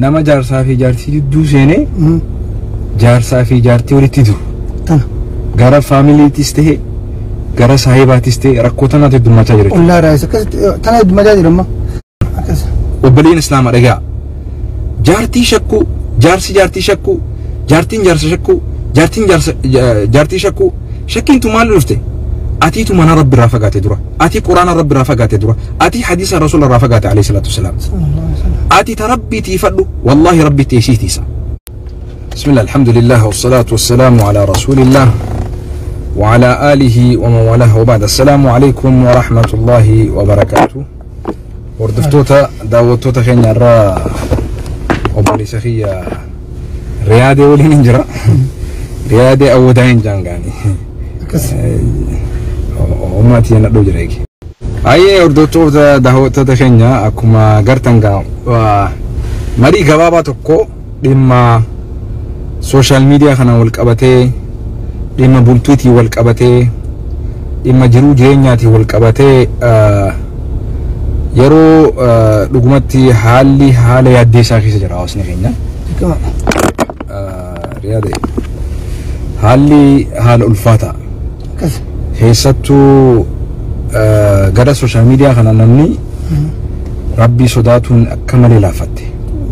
Nama jaarsaa fi jaartii gidduu seenee jaarsaa fi jaartii walitti duru. Tana. Gara faamiliitis ta'e gara saahibaatis ta'e rakkoo tanaatu heddummachaa jira jechuudha. Ollaa raayis akkasitti tana heddummachaa jira amma. Akkas. Obboleen Islaamaa dhagaa. Jaartii shakkuu, jaarsi jaartii shakkuu, jaartiin jaarsa shakkuu, jaartiin jaarsa jaartii shakkuu. Shakkiintu maal dhufte? Atiitu mana Rabbi irraa fagaate dura. Ati Quraana Rabbi irraa fagaate dura. Ati hadiisa Rasuula irraa fagaate alayhi salaatu wasalaam. Ati ta Rabbii tiifadhu wallaahi Rabbi teessii tiisa. Bismillah, alhamdulillah, wasalaatu wasalaamu ala rasuulillah wa ala aalihi wa man walah wa ba'da. Assalaamu alaykum wa rahmatullahi wa barakaatuh. Hordoftoota daawwattoota keenya irraa obboleessa kiyya Riyaadee waliin hin jira. Riyaadee awwadaa hin jaangaani. Akkas. Ummati yana dhoo jira eegi. Ayyee hordoftoota daawwattoota keenya akkuma gartan gaa marii gabaabaa tokko dhimma sooshaal miidiyaa kana wal qabatee dhimma bultuutii wal qabatee dhimma jiruu jireenyaatiin wal qabatee yeroo dhugumatti haalli haala yaaddeessaa keessa jira hawaasni keenya. Riyaadee haalli haala ulfaataa. Akkas. Keessattuu gara sooshaal miidiyaa kana namni Rabbii sodaatuun akka malee laaffatte.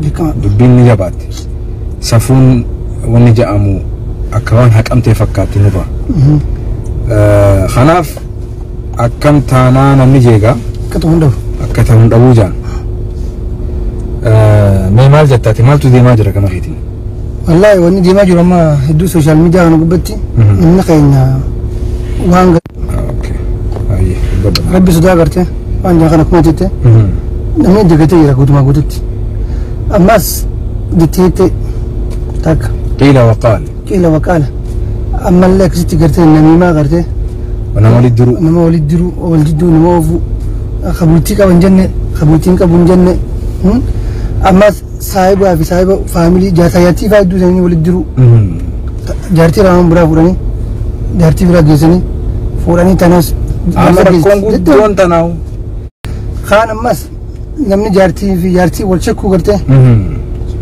Beekama. Dubbiin ni jabaatte. Safuun wanni jedhamu akka waan haqamtee fakkaatti nurra. Kanaaf akkam taanaa namni jeegaa Akka ta'u hundaa'u. Akka ta'u hin dhabuu jaan. Mee maal jettaati maaltu deemaa jira gama keetiin? Wallaahi wanni deemaa jiru amma hedduu sooshaal miidiyaa kana gubbatti namni keenya waan Ayyee dubbadhu. Rabbi sodaa gartee waan jaa kana akkuma jette namni dagatee jira guutumaa guututti. Ammas jetteetti takka. Qiila waqaal. Qiila waqaala. Ammallee akkasitti gartee namiimaa gartee. Nama walitti diruu. Nama walitti diruu wal jidduu nama oofuu kabultii qaban jenne kabultii hin qabu hin jenne. Ammas saahibaa fi saahiba faamilii jaarsaa jaartii fa'aa hedduu isaanii walitti diruu. Jaartii lamaan biraa fuudhanii jaartii biraa geessanii fuudhanii tanas. Amma rakkoon guddoon tanaawu. Kaan ammas namni jaartii fi jaartii wal shakkuu gartee.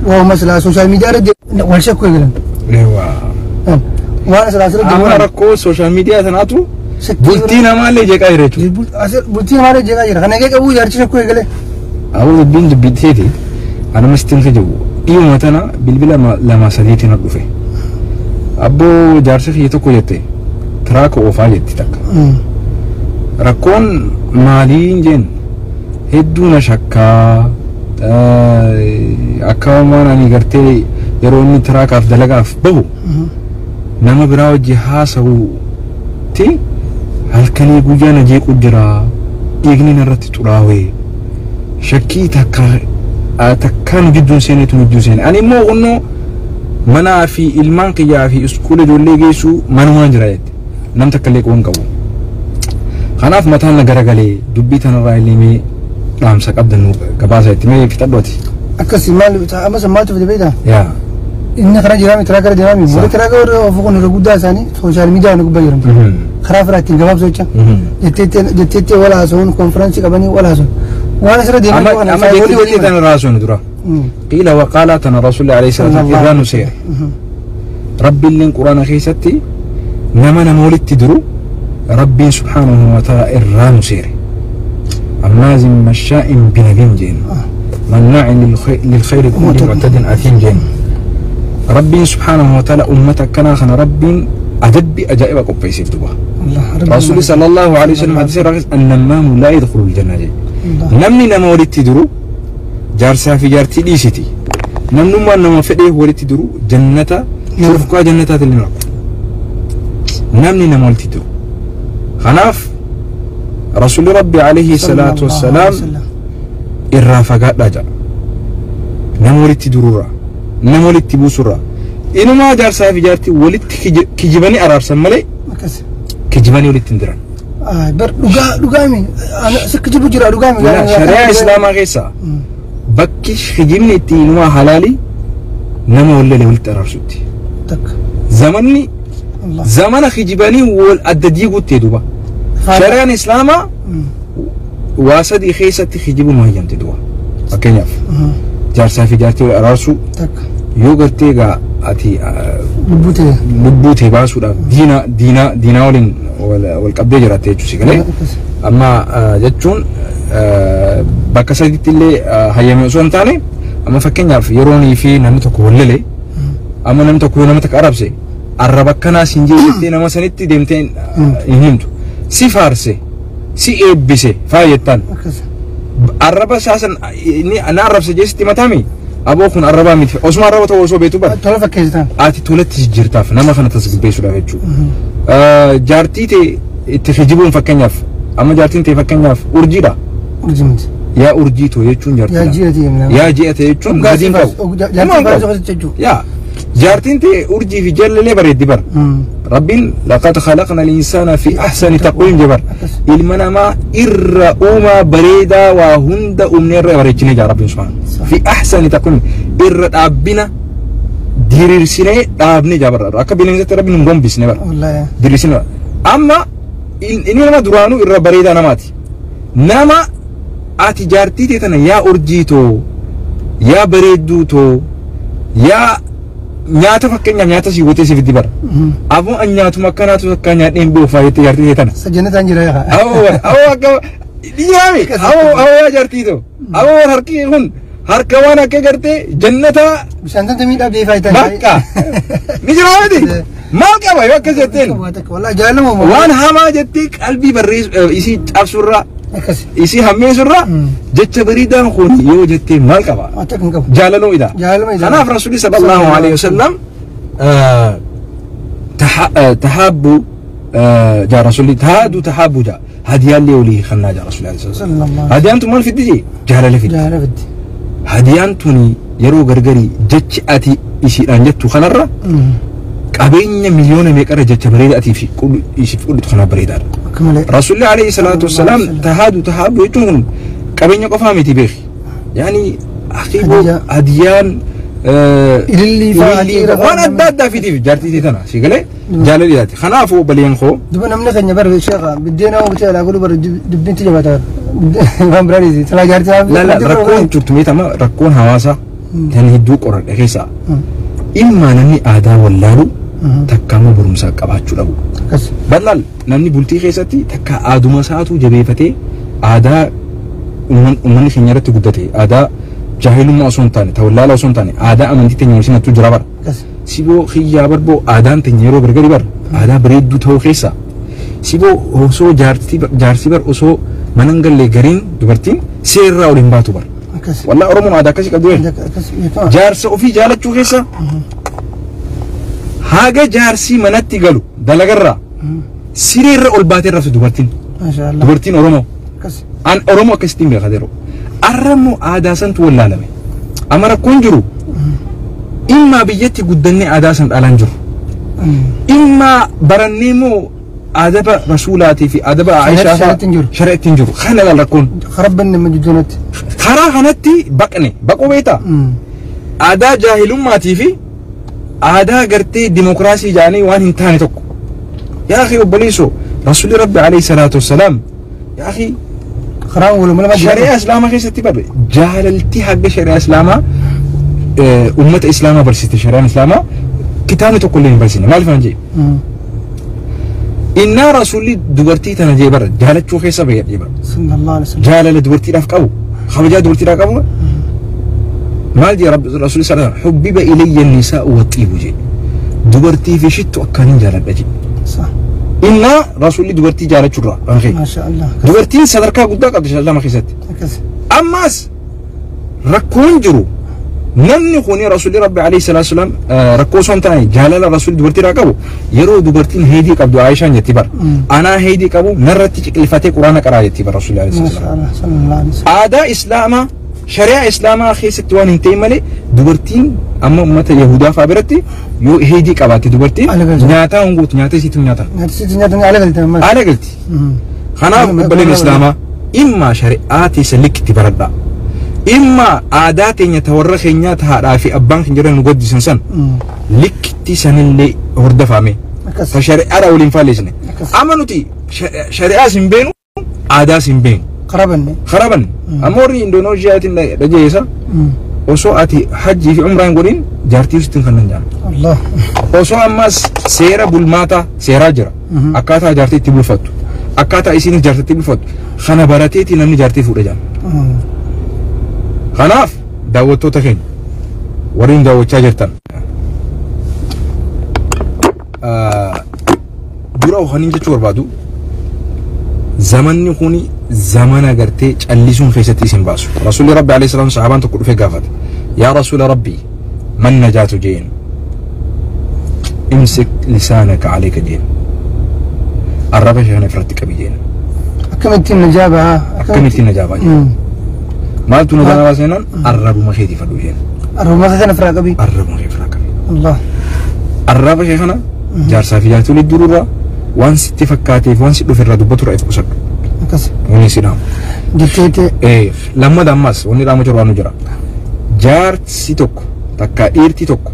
Waa'uma silaa sooshaal miidiyaa irra wal shakkuu eegalan. Eewwa. Waan silaa asirra Amma rakkoo sooshaal miidiyaa tanaatu bultii namaallee jeeqaa jira jechuudha. Bultii namaallee jeeqaa jira. Kana eegee qabuu jaartii shakkuu eegale. Aboo dubbiin dubbiteeti. Anuma sitti hin jiru. Dhiyuma tana bilbila lama sadiitiin ol dhufe. Abboo jaarsa kiyya tokko jette tiraaka oofaa jetti takka. Rakkoon maaliin jeen hedduu na shakkaa akka waan ani gartee yeroo inni tiraakaaf dalagaaf bahu nama biraa wajji haasa'utti halkanii guyyaa na jeequ jira dhiigni narratti xuraawee shakkii takka takkaan gidduun seeneetu gidduu seene. Ani immoo kunnoo manaa fi ilmaan kiyyaa fi iskuula ijoollee geessuu manumaan jira jette. Nam takka illee quban qabu. Kanaaf mataan na garagalee dubbii tanarraa illee mee dhaamsa qabdan nu gabaasa itti mee fixadhu ati. Akkasi maal amma maaltu fide beektaa? Yaa. Inni karaa jiraami tiraa gara jiraami. Warri tiraa gara ofu kun irra guddaa isaanii sooshaal miidiyaa kana gubbaa jiran. Karaa firaa ittiin gabaabsuu jecha. Jetteettee wal haasa'uun konfiraansii qabanii wal haasa'uun. Waan asirra deemaa jiru kana Amma saayikoolii jettee waliin tana raasuun dura. Qiila waqaalaa tana Rasuulli alayhi salaatu Sallallahu irraa nu seere. Rabbiilleen Quraana keessatti nama nama walitti diru Rabbiin subhaanahu wa ta'ala irraa nu seere. Ammaazin mashaa'in binabin jeen. Mannaa'in lilkhayri kulli mu'tadin athiim jeen. Rabbiin subhaanahu wa ta'ala ummata akkanaa kana Rabbiin adabbi ajaa'iba qopheesseef duba. Rasuulli sallallahu alayhi wa sallam hadiisa irraa keessa annamaamu laa yadkhulul janna jee. Namni nama walitti diru jaarsaa fi jaartii dhiisiti. Namnummaan nama fedhee walitti diru jannata shurfkaa jannataatiin ni rakkoo. Namni nama walitti diru. Kanaaf Rasuulli Rabbi alayhi salaatu wassalaam irraa fagaadhaa jedha. Nama walitti dirurraa, nama walitti buusurraa. Inumaa jaarsaa fi jaartii walitti kijibanii araarsan malee kijibanii walitti hin diran. Bar dhugaa dhugaa mi si kijibu jira dhugaa mi. Shari'aa Islaamaa keessaa bakki kijibni itti inumaa halaali nama wal walitti araarsutti. Zamanni zamana kijibanii wal adda diiguutti duuba. Shari'aan Islaamaa waa sadii keessatti kijibuun hayyamte duuba. Fakkeenyaaf Jaarsaa fi jaartii wal araarsuu. Yoo gartee egaa ati lubbuu tee baasuudhaaf diinaa waliin wal qabdee jiraatte jechuudha si galee. Amma jechuun bakka sadiitti illee hayyame osoo hin taane amma fakkeenyaaf yeroonii fi namni tokko wal lole amma namni tokko yoo nama takka arrabse arraba akkanaa siin jettee nama sanitti deemtee hin himtu. Si faarse si eebbise faa jettaan. Arraba isaa san inni na arrabse jeesitti matami aboo kun arrabaa miti osuma arraba ta'uu osoo beektu bara. Tola fakkeessitaan. Ati tolatti jijjiirtaaf nama kana tasgabbeessuudhaaf jechuudha. Jaartii ta'e itti kijibuun fakkeenyaaf amma jaartiin ta'e fakkeenyaaf urjiidha. Urjii miti. Yaa urjii too jechuun jaartiidha. Yaa ji'a ta'e jechuun gadiin qabu. Jaartii. Yaa jaartiin ta'e urjii fi jallallee bareeddi bara. Rabbiin laqad khalaqna al-insaana fi ahsani taqwiim jedha. Ilma namaa irra uumaa bareedaa waa hunda uumnee irra bareechinee jira Rabbiin subhaanahu. Fi ahsani taqwiim irra dhaabbina diriirsinee dhaabnee jira bara. Akka bineensatti Rabbiin hin gombisne bara. Diriirsinee. Amma inni nama duraanuu irra bareedaa namaati. Nama ati jaartii ta'e tana yaa urjii too yaa bareedduu too yaa nyaata fakkeenyaaf nyaata si gootee si fiddi bara. Aboo an nyaatuma akkanaatu akka nyaadheen beeku faa jettee jaartii ta'e tana. Jannataan jira yaa. Awoo akka dhiyaame awoo yaa jaartii too awoo harki kun harka waan akka gartee jannataa. Bishaan tante miidhaa beefaa jettee. Bakka ni jira miti maal qaba yoo akkas jetteen. Waan hamaa jettee qalbii barreessu isii cabsurraa. Isii hammeessurraa jecha bareedaan kun yoo jettee maal qaba? Jaalaluu ida. Kanaaf Rasuulli sallallahu alaihi wasallam tahaabbu jaa Rasuulli tahaadu tahaabbu jaa hadiyaallee walii kennaa jaa Rasuulli alaihi wasallam. Hadiyaan tun maal fiddi jee? Jaalala fiddi. Hadiyaan tuni yeroo gargarii jechi ati isiidhaan jettu kanarra qabeenya miliyoona meeqarra jecha bareeda ati isiif qudhitu kanaaf bareedaadha. Rasuulli alayhi salaatu wassalaam tahaadu tahaabbu jechuun kun qabeenya qofaa miti beeki. Yaani aqiiboo hadiyaan waan adda addaa fidiif jaartii tana si galee jaalalli yaati. Kanaafuu obboleen koo. Duba namni keenya bara sheekha biddeena oo bitee alaa godhu bara dubbinti jabaata waan biraa dhiisi. Silaa jaartii Lala rakkoon turtu meetama rakkoon hawaasaa tan hedduu qoradhe keessaa dhimma namni aadaa wallaalu takka ammoo barumsa qabaachuu dhabu. Bal'aan namni bultii keessatti takka aaduma isaatu jabeeffatee aadaa uummanni keenya irratti guddate aadaa jaahilummaa osoo hin taane tawwallaala osoo hin taane aadaa amantii teenya wal simattu jira bara. Siboo xiyyaa barboo aadaan teenya yeroo gargari bara aadaa bareedduu ta'uu keessa siboo osoo jaarsi bar osoo mana hin galle gariin dubartiin seerraa ol hin baatu bara. Wallaa Oromoon aadaa akkasii qabdu. Jaarsa ofii jaalachuu keessa haga jaarsi manatti galu dalagarraa sireerra ol baatee raftu dubartiin. Dubartiin Oromoo. An Oromoo akkasittiin beekaa yeroo. Arrammoo aadaa santu wallaalame. Amma rakkoon jiru dhimma biyyatti guddannee aadaa san dhaalaan jiru. Dhimma barannee immoo adaba rasuulaatii fi adaba Aayishaa shari'atti hin jiru. Kana laal rakkoon. Karaa kanatti baqne baquu beektaa? Aadaa jaahilummaatii fi aadaa gartee dimokiraasii jaanii waan hin taane tokko. Yaa akhi obboleessoo rasuulli rabbi alayhi salaatu wassalaam yaa akhi shari'aa islaamaa keessatti barre jaalaltii haga shari'aa islaamaa ummata islaamaa barsiiste shari'aan islaamaa kitaabni tokko illee hin barsiisne maaliif naan jee? Innaa rasuulli dubartii tana jee bara jaalachuu keessa bahee jee bara. Jaalala dubartiidhaaf qabu kabajaa dubartiidhaaf qabu maal jee rasuulli sallallahu alaihi wasallam hubbiba ilayya nisaa'u waxiibu jee dubartii fi shittu akkaaniin jaaladha jee. Innaa rasuulli dubartii jaalachuurraa kan ka'e. Dubartiin sadarkaa guddaa qabdi lama keessatti. Ammas rakkoon jiru namni kun rasuulli rabbi alayhi salaatu wassalaam rakkoo osoo hin taane jaalala rasuulli dubartiirraa qabu yeroo dubartiin heedii qabdu Aayishaan jetti bara. Anaa heedii qabu narratti ciqilfatee quraana qaraa jetti bara rasuulli alayhi salaatu wassalaam. Aadaa islaamaa shari'aa islaamaa keessatti waan hin ta'in malee dubartiin amma uummata Yahudaa fa'aa biratti yoo heedii qabaatte dubartiin nyaataa hin guutu nyaata isiitu nyaatan. Haala galti. Kanaaf obboleen islaamaa dhimma shari'aa teessa liqitti baradhaa. Dhimma aadaa teenya ta warra keenyaa ta haadhaa fi abbaan keenya jiran nu guddisan san liqitti sanillee hordofame. Ta shari'aadhaa waliin faalleessine. Amma nuti shari'aas hin beenu aadaas hin beenu. Karabanne. Karabanne. Amma warri Indoneeziyaatiin dhageessa. Osoo ati hajjii fi umraa hin godhin jaartii sitti hin kennan jaan. Allah. Osoo ammas seera bulmaataa seeraa jira. Akkaataa jaartii itti bulfattu. Akkaataa isiinis jaartii itti bulfattu. Kana barateeti namni jaartii fuudha jaan. Kanaaf daawwattoota keenya warreen daawwachaa jirtan. Dura hojii jechuu barbaadu zamanni kuni zamana gartee callisuun keessatti isin baasu. Rasuulli Rabbi alayhi salaam sahaabaan tokko dhufee gaafate. Yaa Rasuula Rabbi man najaatu jeen. Imsik lisaanaka alayka jeen. Arraba ishee kana ofirratti qabi jeen. Akkamittiin najaa bahaa? Akkamittiin najaa bahaa jeen. Maaltu najaa baasa jennaan arrabuma keetii fadhu jeen. Arrabuma kana ofirraa qabi. Arrabuma kee ofirraa qabi. Allah. Arraba ishee kana jaarsaa fi jaartii walitti duruurraa waan sitti fakkaateef waan si dhufe irraa dubbatu irraa if qusadhu. Akkas. Wanni si dhaamu. Jetteete. Lammata ammas wanni dhaamu jiru waan jira. Jaarsi tokko takka dhiirti tokko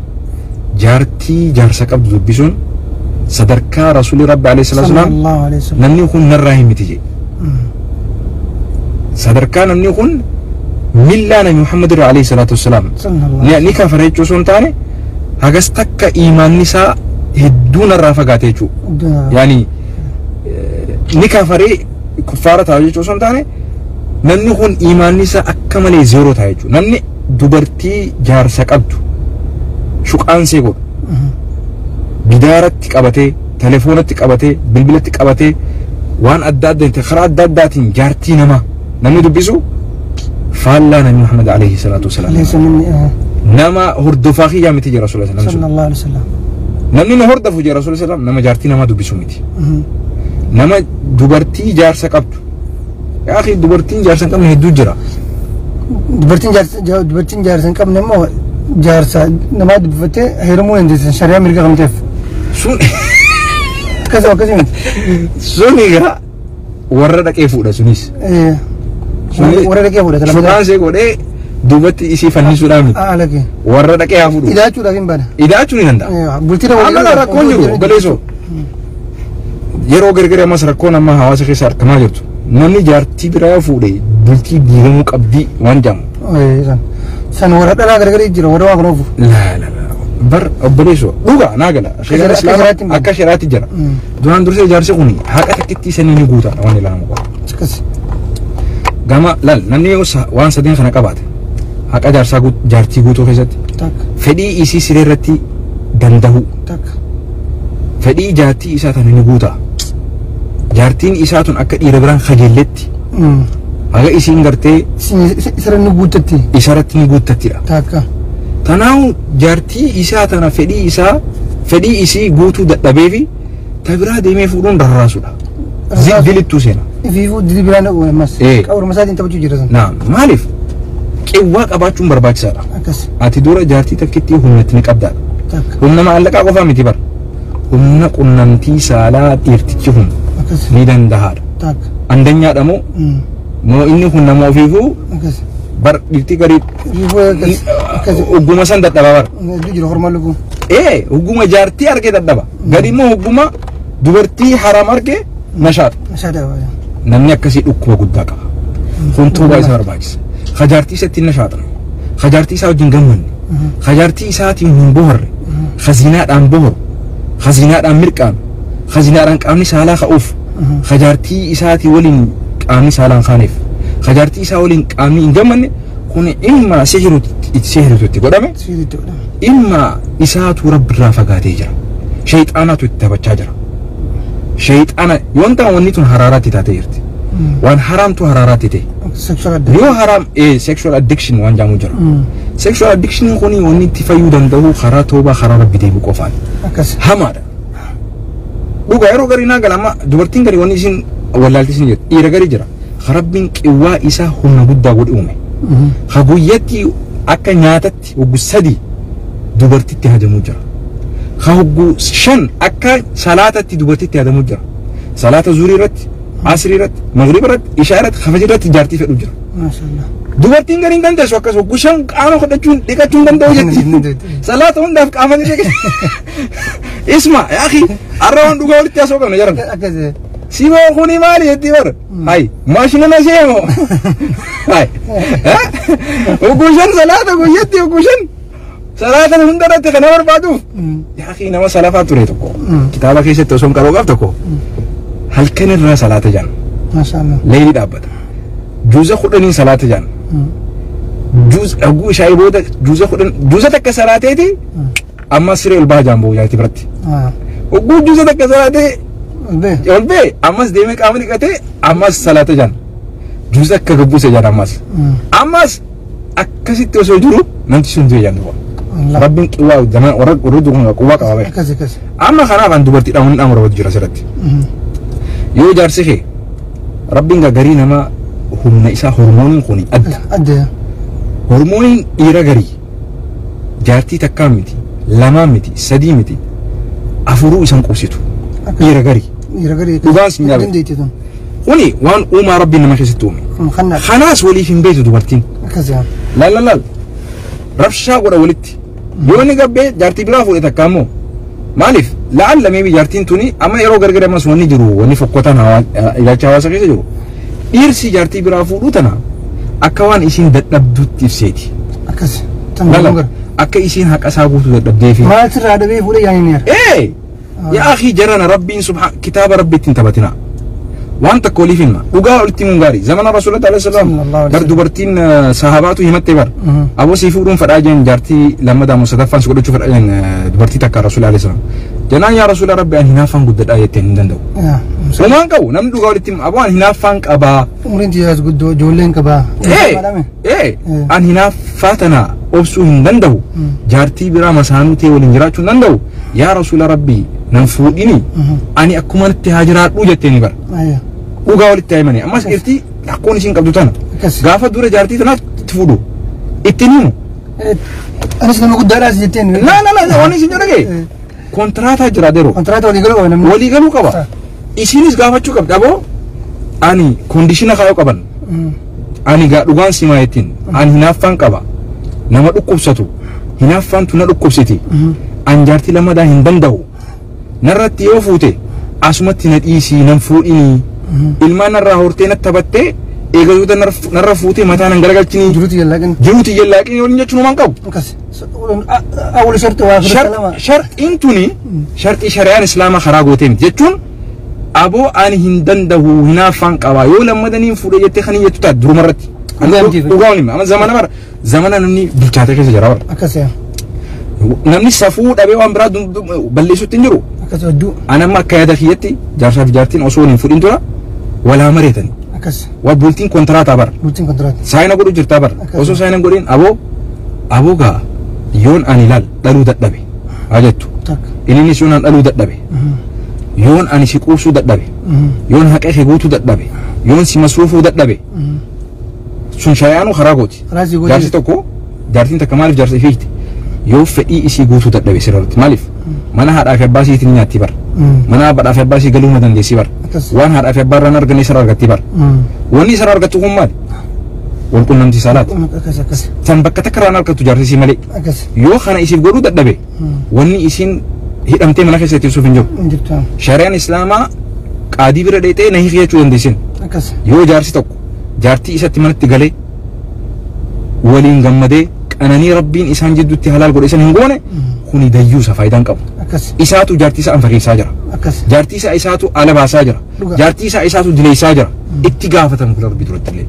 jaartii jaarsa qabdu dubbisuun sadarkaa Rasuulli Rabbi alayhi salaatu wasalaam namni kun narraa hin miti jedhe. Sadarkaa namni kun millaa Nabi Muhammad irraa alayhi salaatu wasalaam ni kafara jechuu osoo hin taane hagas takka iimaanni isaa hedduu narraa fagaate jechuudha. Yaani ni kafaree kuffaara ta'a jechuu osoo hin taane namni kun iimaanni isaa akka malee zeeroo ta'a jechuudha. Namni dubartii jaarsa qabdu shuqaansee godhu gidaaratti qabatee telefoonatti qabatee bilbilatti qabatee waan adda addaa karaa adda addaatiin jaartii namaa namni dubbisu faallaa Nabi Muhammad alayhi salaatu wasalaam. Nama hordofaa kiyyaa miti jira Rasuula sallallahu alaihi wasallam. Namni na hordofu jira Rasuula sallam nama jaartii namaa dubbisu miti. Nama dubartii jaarsa qabdu. Yaa akhi dubartiin jaarsa hin qabne hedduu jira. Dubartiin jaarsa hin qabne immoo jaarsa namaa dubbifattee heerumuu dandeessan shari'aa mirga qabteef. Sun akkasuma akkasii miti. Sun egaa warra dhaqee fuudha sunis. Warra dhaqee fuudha. Shuqaansee godhee duubatti isii fannisuudhaan miti. Alake. Warra dhaqee haa fuudhu. Idaachuudhaaf hin baana. Idaachuu ni danda'a. Bultii Amma rakkoon jiru obboleessoo. Yeroo gargar ammas rakkoon amma hawaasa keessa argamaa jirtu. Namni jaartii biraa fuudhee bultii diigamuu qabdii waan jedhamu. San warra dhalaa gargar jira warra waa kana ofu. Laa laa laa bar obboleessoo dhugaa naa gala. Akka shari'aatti jira. Duraan dursee jaarsi kun haqa takkitti sanii ni guutaa waan ilaalamu qaba. Gama laal namni waan sadeen kana qabaate haqa jaarsaa jaartii guutuu keessatti fedhii isii siree irratti danda'u fedhii jaartii isaa tana ni guutaa. Jaartiin isaa tun akka dhiira biraan kajeelletti haga isiin gartee isarratti ni guuttatti. Isarratti ni guuttattidha. Tanaahu jaartii isaa tana fedhii isaa fedhii isii guutuu dadhabee fi ta biraa deemee fuudhuun rarraasudha. Dilittuu seena. Ifiifuu dili biraan dhaqu ammas. Qaburuma isaatiin taphachuu jira sana. Naam maaliif qewwaa qabaachuun barbaachisaadha. Akkas. Ati dura jaartii takkitti humnatti ni qabdaadha. Humna maallaqaa qofaa miti bara. Humna qunnamtii saalaa dhiirtichi humna. Ni danda'aadha. Andanyaadha moo moo inni kun nama ofiifuu bar dhiirtii garii hogguma san dadhaba bara. Hogguma jaartii argee dadhaba. Gadi immoo hogguma dubartii haraam argee nashaadha. Namni akkasii dhukkuba guddaa qaba. Kun tuubaa isa barbaachisa. Ka jaartii isatti nashaadha. Ka jaartii isaa wajjin gammanne. Ka jaartii isaatiin hin boharre. Ka zinaadhaan boharu. Ka zinaadhaan mirqaanu. Ka zinaadhaan qaamni saalaa ka'uuf. Ka jaartii isaatii waliin qaamni saalaan kaaneef. Ka jaartii isaa waliin qaamni hin gammanne kun imma sihirutu itti godhame. Imma isaatu rabbirraa fagaatee jira. Shayxaanaatu itti taphachaa jira. Shayxaana yoon ta'an wanni tun haraaraatti taatee jirti. Waan haraamtu haraaraatti ta'e. Yoo haraam sexual addiction waan jedhamu jira. Sexual addiction kun wanni itti fayyuu danda'u karaa toobaa karaa rabbi deebi'u qofaan. Hamaadha. Dhugaa yeroo garii naa gala amma dubartiin garii wanni isin wallaalti isin jirti dhiira garii jira. Rabbiin qiwwaa isaa humna guddaa godhe uume. Ka guyyatti akka nyaatatti hoggu 3 dubartitti hajamuu jira. Ka hoggu 5 akka salaatatti dubartitti hajamuu jira. Salaata zuurii irratti, asrii irratti, magriba irratti, ishaa irratti, kafaji irratti jaartii fedhu jira. Dubartiin gariin dandeessu akkas hoggu 5 qaama hodhachuun dhiqachuun danda'u jetti. Salaata hundaaf qaama ni dhiqe. Isma yaa akhi arra waan dhugaa walitti haasoo qabna jaran. Simoo kuni maali jetti bar. Hay maashina na seemo. Hay. Ogushan salaata guyyatti ogushan. Salaata hundarratti kana barbaaduuf. Yaa akhi nama salafaa ture tokko. Kitaaba keessatti osoo hin qaroo qabu tokko. Halkan irraa salaata jaan. Maashaallah. Leeyli dhaabbata. Juuza 10 salaata jaan. Juuz aguu shaayii booda juuza 10 juuza takka salaateeti amma siree ol baha jaan boo jaartii biratti. Oguu juuza takka salaatee ol bee ammas deemee qaama dhiqatee ammas salaata jaan. Juuza akka gabbuuse jaan ammas. Ammas akkasitti osoo jiru namti sun du'e jaan duuba. Rabbiin qiwwaa zaman warra warra duuba quwwaa qaba bee. Akkas akkas. Amma kanaaf an dubartiidhaan wanni dhaamuu barbaadu jira asirratti. Yoo jaarsi kee Rabbiin garii nama humna isaa hormooniin kun adda. Adda. Hormooniin dhiira garii jaartii takkaa miti, lamaa miti, sadii miti, afuruu isan qubsitu. Dhiira garii. Dhiira garii. Dhugaan sin jaalladhu. Dandeettii tun. Kuni waan uumaa Rabbiin nama keessatti uume. Kannaa. Kanaas waliif hin beektu dubartiin. Akkas yaa. Laal laal laal. Rabshaa godha walitti. Yoo inni gabbee jaartii biraa fuudhe takka ammoo maaliif la'alla meebi jaartiin tuni amma yeroo gargar ammas wanni jiru wanni fokkotaan ilaalcha hawaasa keessa jiru. Dhiirsi jaartii biraa fuudhuu tana akka waan isiin dadhabduutti ibseeti. Akkas. Lala akka isiin haqa isaa guutuu dadhabdeefi. Maal sirraa dhabee fuudhee yaani ni Ee yaa akhi jarana Rabbiin subhaan kitaaba Rabbi ittiin taphatina. Waan takka waliif hima dhugaa walitti himuun gaarii zamana Rasuulillah alayhi salaam bar dubartiin sahabaatu himattee bar aboo sii fuudhuun fadhaa jeen jaartii lammataa moo sadaffaan si godhachuu fadhaa jeen dubartii takka Rasuulillah alayhi salaam. Jennaan yaa Rasuula Rabbi ani hinaaffaan guddadhaa jetteen hin danda'u. Homaan qabu namni dhugaa walitti hima aboo ani hinaaffaan qabaa. Umriin tiyyaas guddoo ijoolleen qabaa. Ee ani hinaaffaa tana obsuu hin danda'u jaartii biraa masaanuu ta'e waliin jiraachuu hin danda'u yaa Rasuula Rabbi nan fuudhini ani akkuma natti haa jiraadhuu jetteeni bara. Dhugaa walitti himanii ammas dhiirtii rakkoon isiin qabdu tana gaafa dura jaartii tanaaf itti fuudhu ittiin himu. Anis nama guddaadhaas jetteen. La la la waan isin jedhage kontiraataa jira deroo. Kontiraataa walii galuu qaba namni. Walii galuu qaba. Isinis gaafachuu qabdi aboo ani koondishina kaayuu qaban. Ani gaa dhugaan simaa jettiin ani hinaaffaan qaba nama dhukkubsatu hinaaffaantu na dhukkubsiti an jaartii lamadaa hin danda'u narratti yoo fuute asumatti na dhiisii nan fuudhinii. Ilmaan narraa hortee natti taphattee eegatoota narra fuutee mataa nan garagalchinii. Jiruuti jallaaqin. Jiruuti jallaaqin waliin jechuun homaan qabu. Akkas. Awwal sharti waa lama. Sharxiin tuni sharxii shari'aan islaamaa karaa gootee miti jechuun aboo ani hin danda'u hinaaffaan qabaa yoo lammadaniin fuudhee jettee kan hin jettu taate durumarratti. Dhugaa waliin amma zamana bara zamana namni bilchaatee keessa jira bara. Akkas yaa. Namni safuu dhabee waan biraa balleessuutti hin jiru. Akkas hedduu. Ani amma akka yaada kiyyatti jaarsaa fi jaartiin osoo hin fuudhin dura walaa mareetani. Akkas. Waa bultiin kontiraataa bara. Bultiin kontiraataa. Saayina godhu jirtaa bara. Osoo saayina godhin aboo aboo gaa yoon ani laal dhaluu dadhabe haa jettu. Innis yoon an dhaluu dadhabe. Yoon ani si quubsuu dadhabe. Yoon haqa kee guutuu dadhabe. Yoon si masruufuu dadhabe. Sun shari'aanuu karaa gooti. Jaarsi tokko jaartiin takka maaliif jaarsa ifiiti? Yoo fedhii isii guutuu dadhabe sirriitti maaliif? Mana haadhaa fi abbaa isiitiin nyaatti bara. Mana haadhaa fi abbaa isii galuu hin dandeessi bara. Waan haadhaa fi abbaa irraa arganne isarraa argatti bara. Wanni isarraa argattu kun maali? Wal qunnamtii saalaati. San bakka takka irraa argattu jaarsi isii malee. Yoo kana isiif godhuu dadhabe wanni isiin hidhamtee mana keessa ittiin suuf hin jiru. Shari'aan islaamaa qaadii bira dheexee na hiiki jechuu dandeessin. Yoo jaarsi tokko jaartii isatti manatti galee waliin gammadee qananii Rabbiin isaan jidduutti halaal godhe isan hin goone kuni dayyuusa faayidaan qabu. Isaatu jaartii isaa anfakeessaa jira. Jaartii isaa isaatu ala baasaa jira. Jaartii isaa isaatu dileessaa jira. Itti gaafatamu kula Rabbii duratti illee.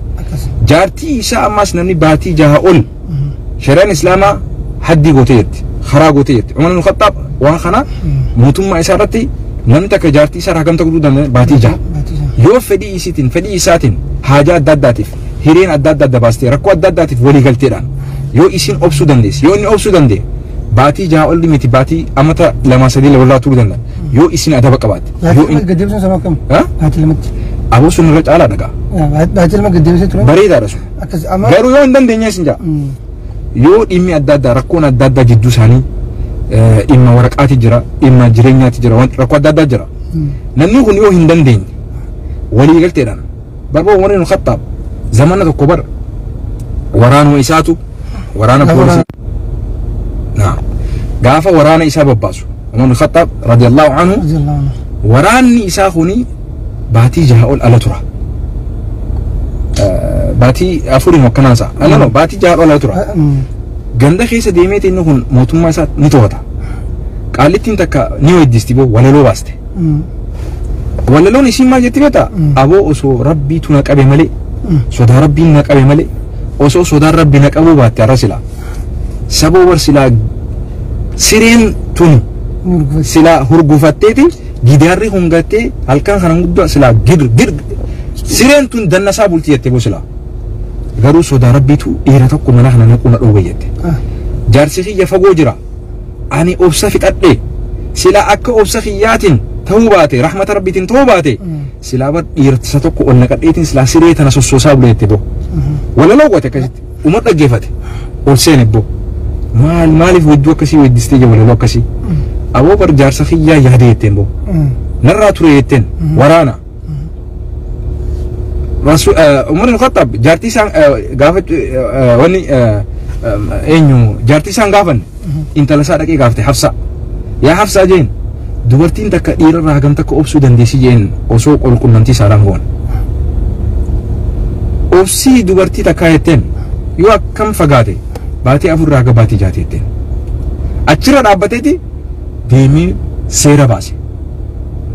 Jaartii isaa ammas namni baatii jaha ol shari'aan islaamaa haddii gootee jirti. Karaa gootee jirti. Umar ibn Khattaab waan kana mootummaa isaa irratti namni takka jaartii isaa hagamta guutuu danda'e baatii jaha. Yoo fedhii isiitiin fedhii isaatiin haajaa adda addaatiif hireen adda addaa adda baastee rakkoo adda addaatiif walii galteedhaan yoo isin obsuu dandeessi yoo inni obsuu danda'e baatii jaha ol miti baatii amata 2-3 walirraa turuu danda'a yoo isin adaba qabaatte. Yoo inni gaddeebisuun sama akkam? Baatii lamatti. Aboo sun irra caalaa dhagaa. Baatii lama gaddeebisee ture. Bareedaadha sun. Garuu yoo hin dandeenye isin jaa. Yoo dhimmi adda addaa rakkoon adda addaa jidduu isaanii dhimma waraqaati jira dhimma jireenyaati jira rakkoo adda addaa jira. Namni kun yoo hin dandeenye walii galteedhaan barbaa Umar ibn Khattaab zamana tokko bara waraanuma isaatu waraana poolisii gaafa waraana isaa babbaasu Umar ibn Khattaab radiyallahu anhu waraanni isaa kuni Baatii 6 ol ala tura. Baatii 4 akkanaa sa'a. Alano baatii 6 ol ala tura. Ganda keessa deemee inni kun mootummaa isaa ni to'ata. Qaallittiin takka ni weeddisti boo walaloo baaste. Walaloon isiin maal jetti beektaa? Aboo osoo rabbiitu na qabe malee sodaa rabbiin na qabe malee osoo sodaan rabbi na qabuu baatte har'a silaa. Saboo bar silaa sireen tun silaa hurgufatteeti gidaarri hungattee halkan kana guddaa silaa gir gir sireen tun dannasaa bulti jettee boo silaa. Garuu sodaa rabbiitu dhiira tokko mana kana naquu na dhoowwe jette. Jaarsi kiyya fagoo jira. Ani obsa fixadhe silaa akka obsa kiyyaatiin ta'uu baate rahmata rabbiitiin ta'uu baate silaa bar dhiirtisa tokko ol naqadheetiin silaa siree tana sossoosaa bule jette boo. Walaloo goote akkasitti Umar dhaggeeffate ol seene boo. Maal maaliif wedduu akkasii weddistee jee walaloo akkasii. Aboo bar jaarsa kiyyaa yaade jetteen boo. Narraa ture jetteen waraana. Rasul Umar ibn Khattab jaartii isaan gaafa wanni eenyu jaartii isaan gaafan intala isaa dhaqee gaafte Hafsa. Yaa Hafsaa jeen dubartiin takka dhiirarraa hagam takka obsuu dandeessi jeen osoo qulqunnamtii saalaan goone. Obsii dubartii takkaa jetteen yoo akkam fagaate baatii 4 irraa haga baatii 6 jetteen. Achirra dhaabbateeti deemee seera baase.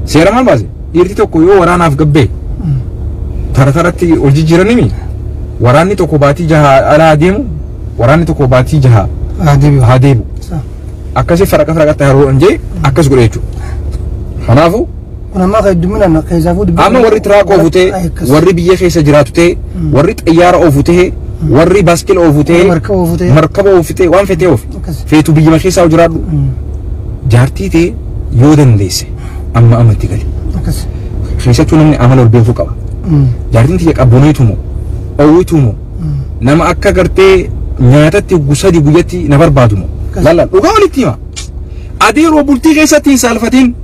Seera maal baase? Dhiirti tokko yoo waraanaaf gabbee tara taratti ol jijjiiranimi waraanni tokko baatii 6 alaa deemu waraanni tokko baatii 6 haa deebi'u. Akkasii faraqa faraqatti haroo jee akkas godhe jechuudha. Kanaafuu kun ammaa kan hedduminaan keessaafuu dubbii amma warri tiraak oofu ta'e warri biyya keessa jiraatu ta'e warri xayyaara oofu ta'e warri baaskila oofu ta'e markaba oofu ta'e waan fetee oofu feetu biyyuma keessaa jiraadhu jaartii ta'e yoo dandeesse amma ammatti gali. Keessattuu namni amala ol beekuu qaba. Jaartiin tiyya qabboneetu moo oowwitu moo nama akka gartee nyaatatti gusadi guyyatti na barbaadu moo lalla dhugaa walitti hima. Adeeroo bultii keessatti hin saalfatiin.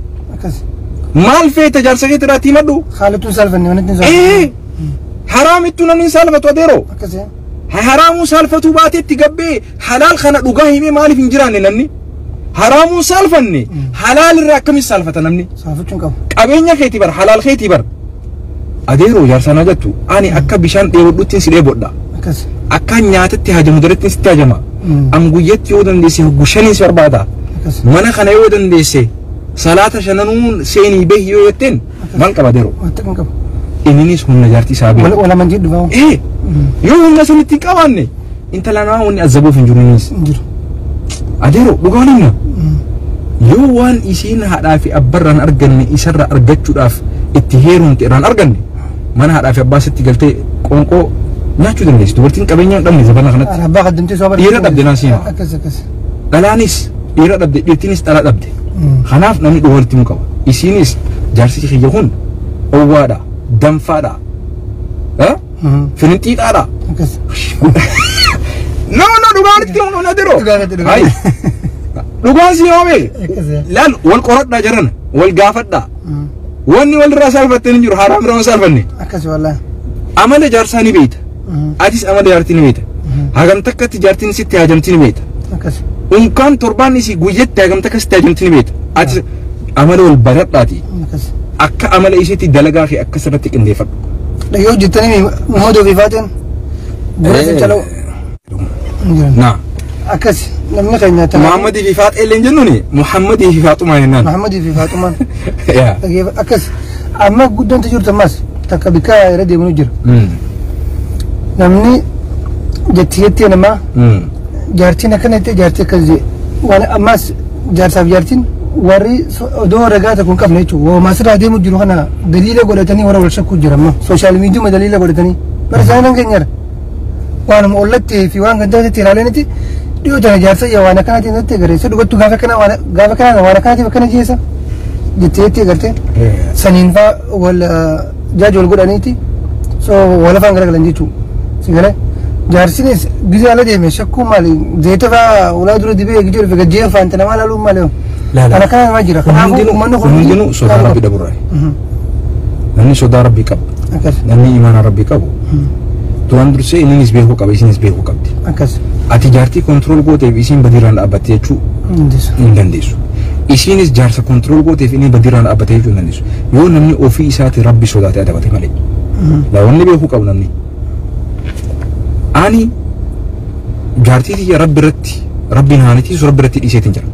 Maal feeta jaarsa keetti irratti himadhu. Haalatuun saalfanne manatti hin saalfanne. Haraamittuu namni hin saalfatu adeeroo. Haraamuu saalfatuu baatetti gabbee halaal kana dhugaa himee maaliif hin jiraanne namni? Haraamuu saalfanne halaal irraa akkamiin saalfata namni? Saalfachuun qabu. Qabeenya keetii bar halaal keetii bar. Adeeroo jaarsa na jettu ani akka bishaan dheebodhutti si dheebodha. Akka nyaatatti hajamu daratti sitti hajama. An guyyatti yoo dandeesse gushanii si barbaada. Mana kana yoo dandeesse salaata shananuun seenii bahi yoo jetteen maal qaba adeeroo? Inninis humna jaartii isaa beeku. Wala manjii dhufaa. Yoo humna sanitti hin qabaanne intala namaa wanni azabuuf hin jiru innis. Adeeroo dhugaa waliin yoo waan isiin haadhaa fi abbarraan arganne isarra argachuudhaaf itti heerumte irraan arganne mana haadhaa fi abbaa sitti galtee qoonqoo nyaachuu dandeessi. Dubartiin qabeenya hin dhabne zabana kanatti. Abbaa qaddamtee soo Dhiira dhabde naan siima. Dhalaanis dhiira dhabde dhiirtiinis dhala dhabde. Kanaaf namni dhugaa walitti himuu qaba. Isiinis jaarsi kiyya kun owwaadha, danfaadha, firinxiixaadha. No no dhugaa walitti himuu na diroo. Dhugaan si himame. Laal wal qoradhaa jiran wal gaafadhaa. Wanni walirraa saalfattee hin jiru haraam irraa saalfanne. Akkas wallaahi. Amala jaarsaa ni beekta. Atis amala jaartii ni beekta. Hagam takkatti jaartiin sitti hajamti ni beekta. Akkas. Unkaan torbaan isii guyyatti hagam takka sitti hajamti ni beekta. Atis amala wal baradhaati. Akkas. Akka amala isiitti dalagaa kee akka sirratti qindeeffadhu. Yoo jettanii moodoo fi faateen gurra sin cala'u. Naa. Akkas namni keenya ta'e. Muhammadii fi Faaxee illee hin jennuuni Muhammadii fi Faaxumaa jennaan. Muhammadii fi Faaxumaan. Akkas amma guddoon jirtu ammas takka bikka irra deemnu jira. Namni jetti jettee namaa jaartiin akkana jettee jaartii akkas jee waan ammas jaarsaaf jaartiin warri odoo ragaa tokko hin qabne jechuudha. Walumaa sirraa deemu jiru kana daliila godhatanii warra wal shakkuu jira amma sooshaal miidiyaa daliila godhatanii bara isaanii nan keenyara. Waanuma ollatti fi waan gandaatti ilaalanitti dhiyoo tana jaarsa yaa waan akkanaatiin natti agarre isa dhugattu gaafa kana gaafa kana waan akkanaatiif akkana jeessa jettee jettee agartee saniin faa wal jaaji wal godhaniiti so wal afaan garagalan jechuudha. Si galee jaarsinis gizee ala deeme shakkuu maali zeeta faa ulaa dura dibee gijee dhufe gajjee faante namaa laaluun maali. Kana kana namaa jira. Kanaafuu uummanni kun hundinuu sodaa rabbi dhaburraa. Namni sodaa rabbii qabu. Namni imaana rabbii qabu. Duraan dursee inninis beekuu qaba isinis beekuu qabdi. Akkas. Ati jaartii kontirool gooteef isiin badiirraan dhaabbatte jechuu hin dandeessu. Isiinis jaarsa control gooteef inni badirraan dhaabbatee jechuu hin dandeessu. Yoo namni ofii isaati rabbi sodaatee adabate malee. Wanni beekuu qabu namni. Ani jaartii tiyya rabbi irratti rabbiin haanitiisu rabbi irratti dhiiseetiin jira.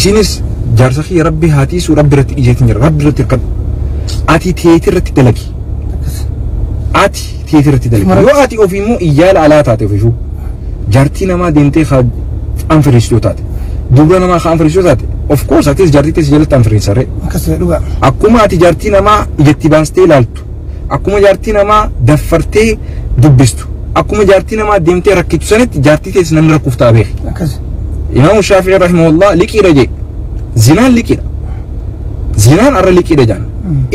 Isiinis jaarsa kiyya rabbi haatiisu rabbi irratti dhiiseetiin jira. Rabbi irratti hirkadhu. Ati teetii irratti dalagi. Ati teetii irratti dalagi. Yoo ati ofii immoo iyyaala alaa taate ofiifuu jaartii namaa deemtee anfiriistu yoo taate dubra namaa anfiriistu yoo taate of course atis jaartii teessi jalatti anfiriisarre. Akkuma ati jaartii namaa ijatti baastee ilaaltu, akkuma jaartii namaa daffartee dubbistu, akkuma jaartii namaa deemtee rakkitu sanitti jaartii teessi namni rakkuuf ta'a beeki. Imaamu Shaafi'i rahimahullah liqiidha jee. Zinaan liqiidha. Zinaan arra liqiidha jaan.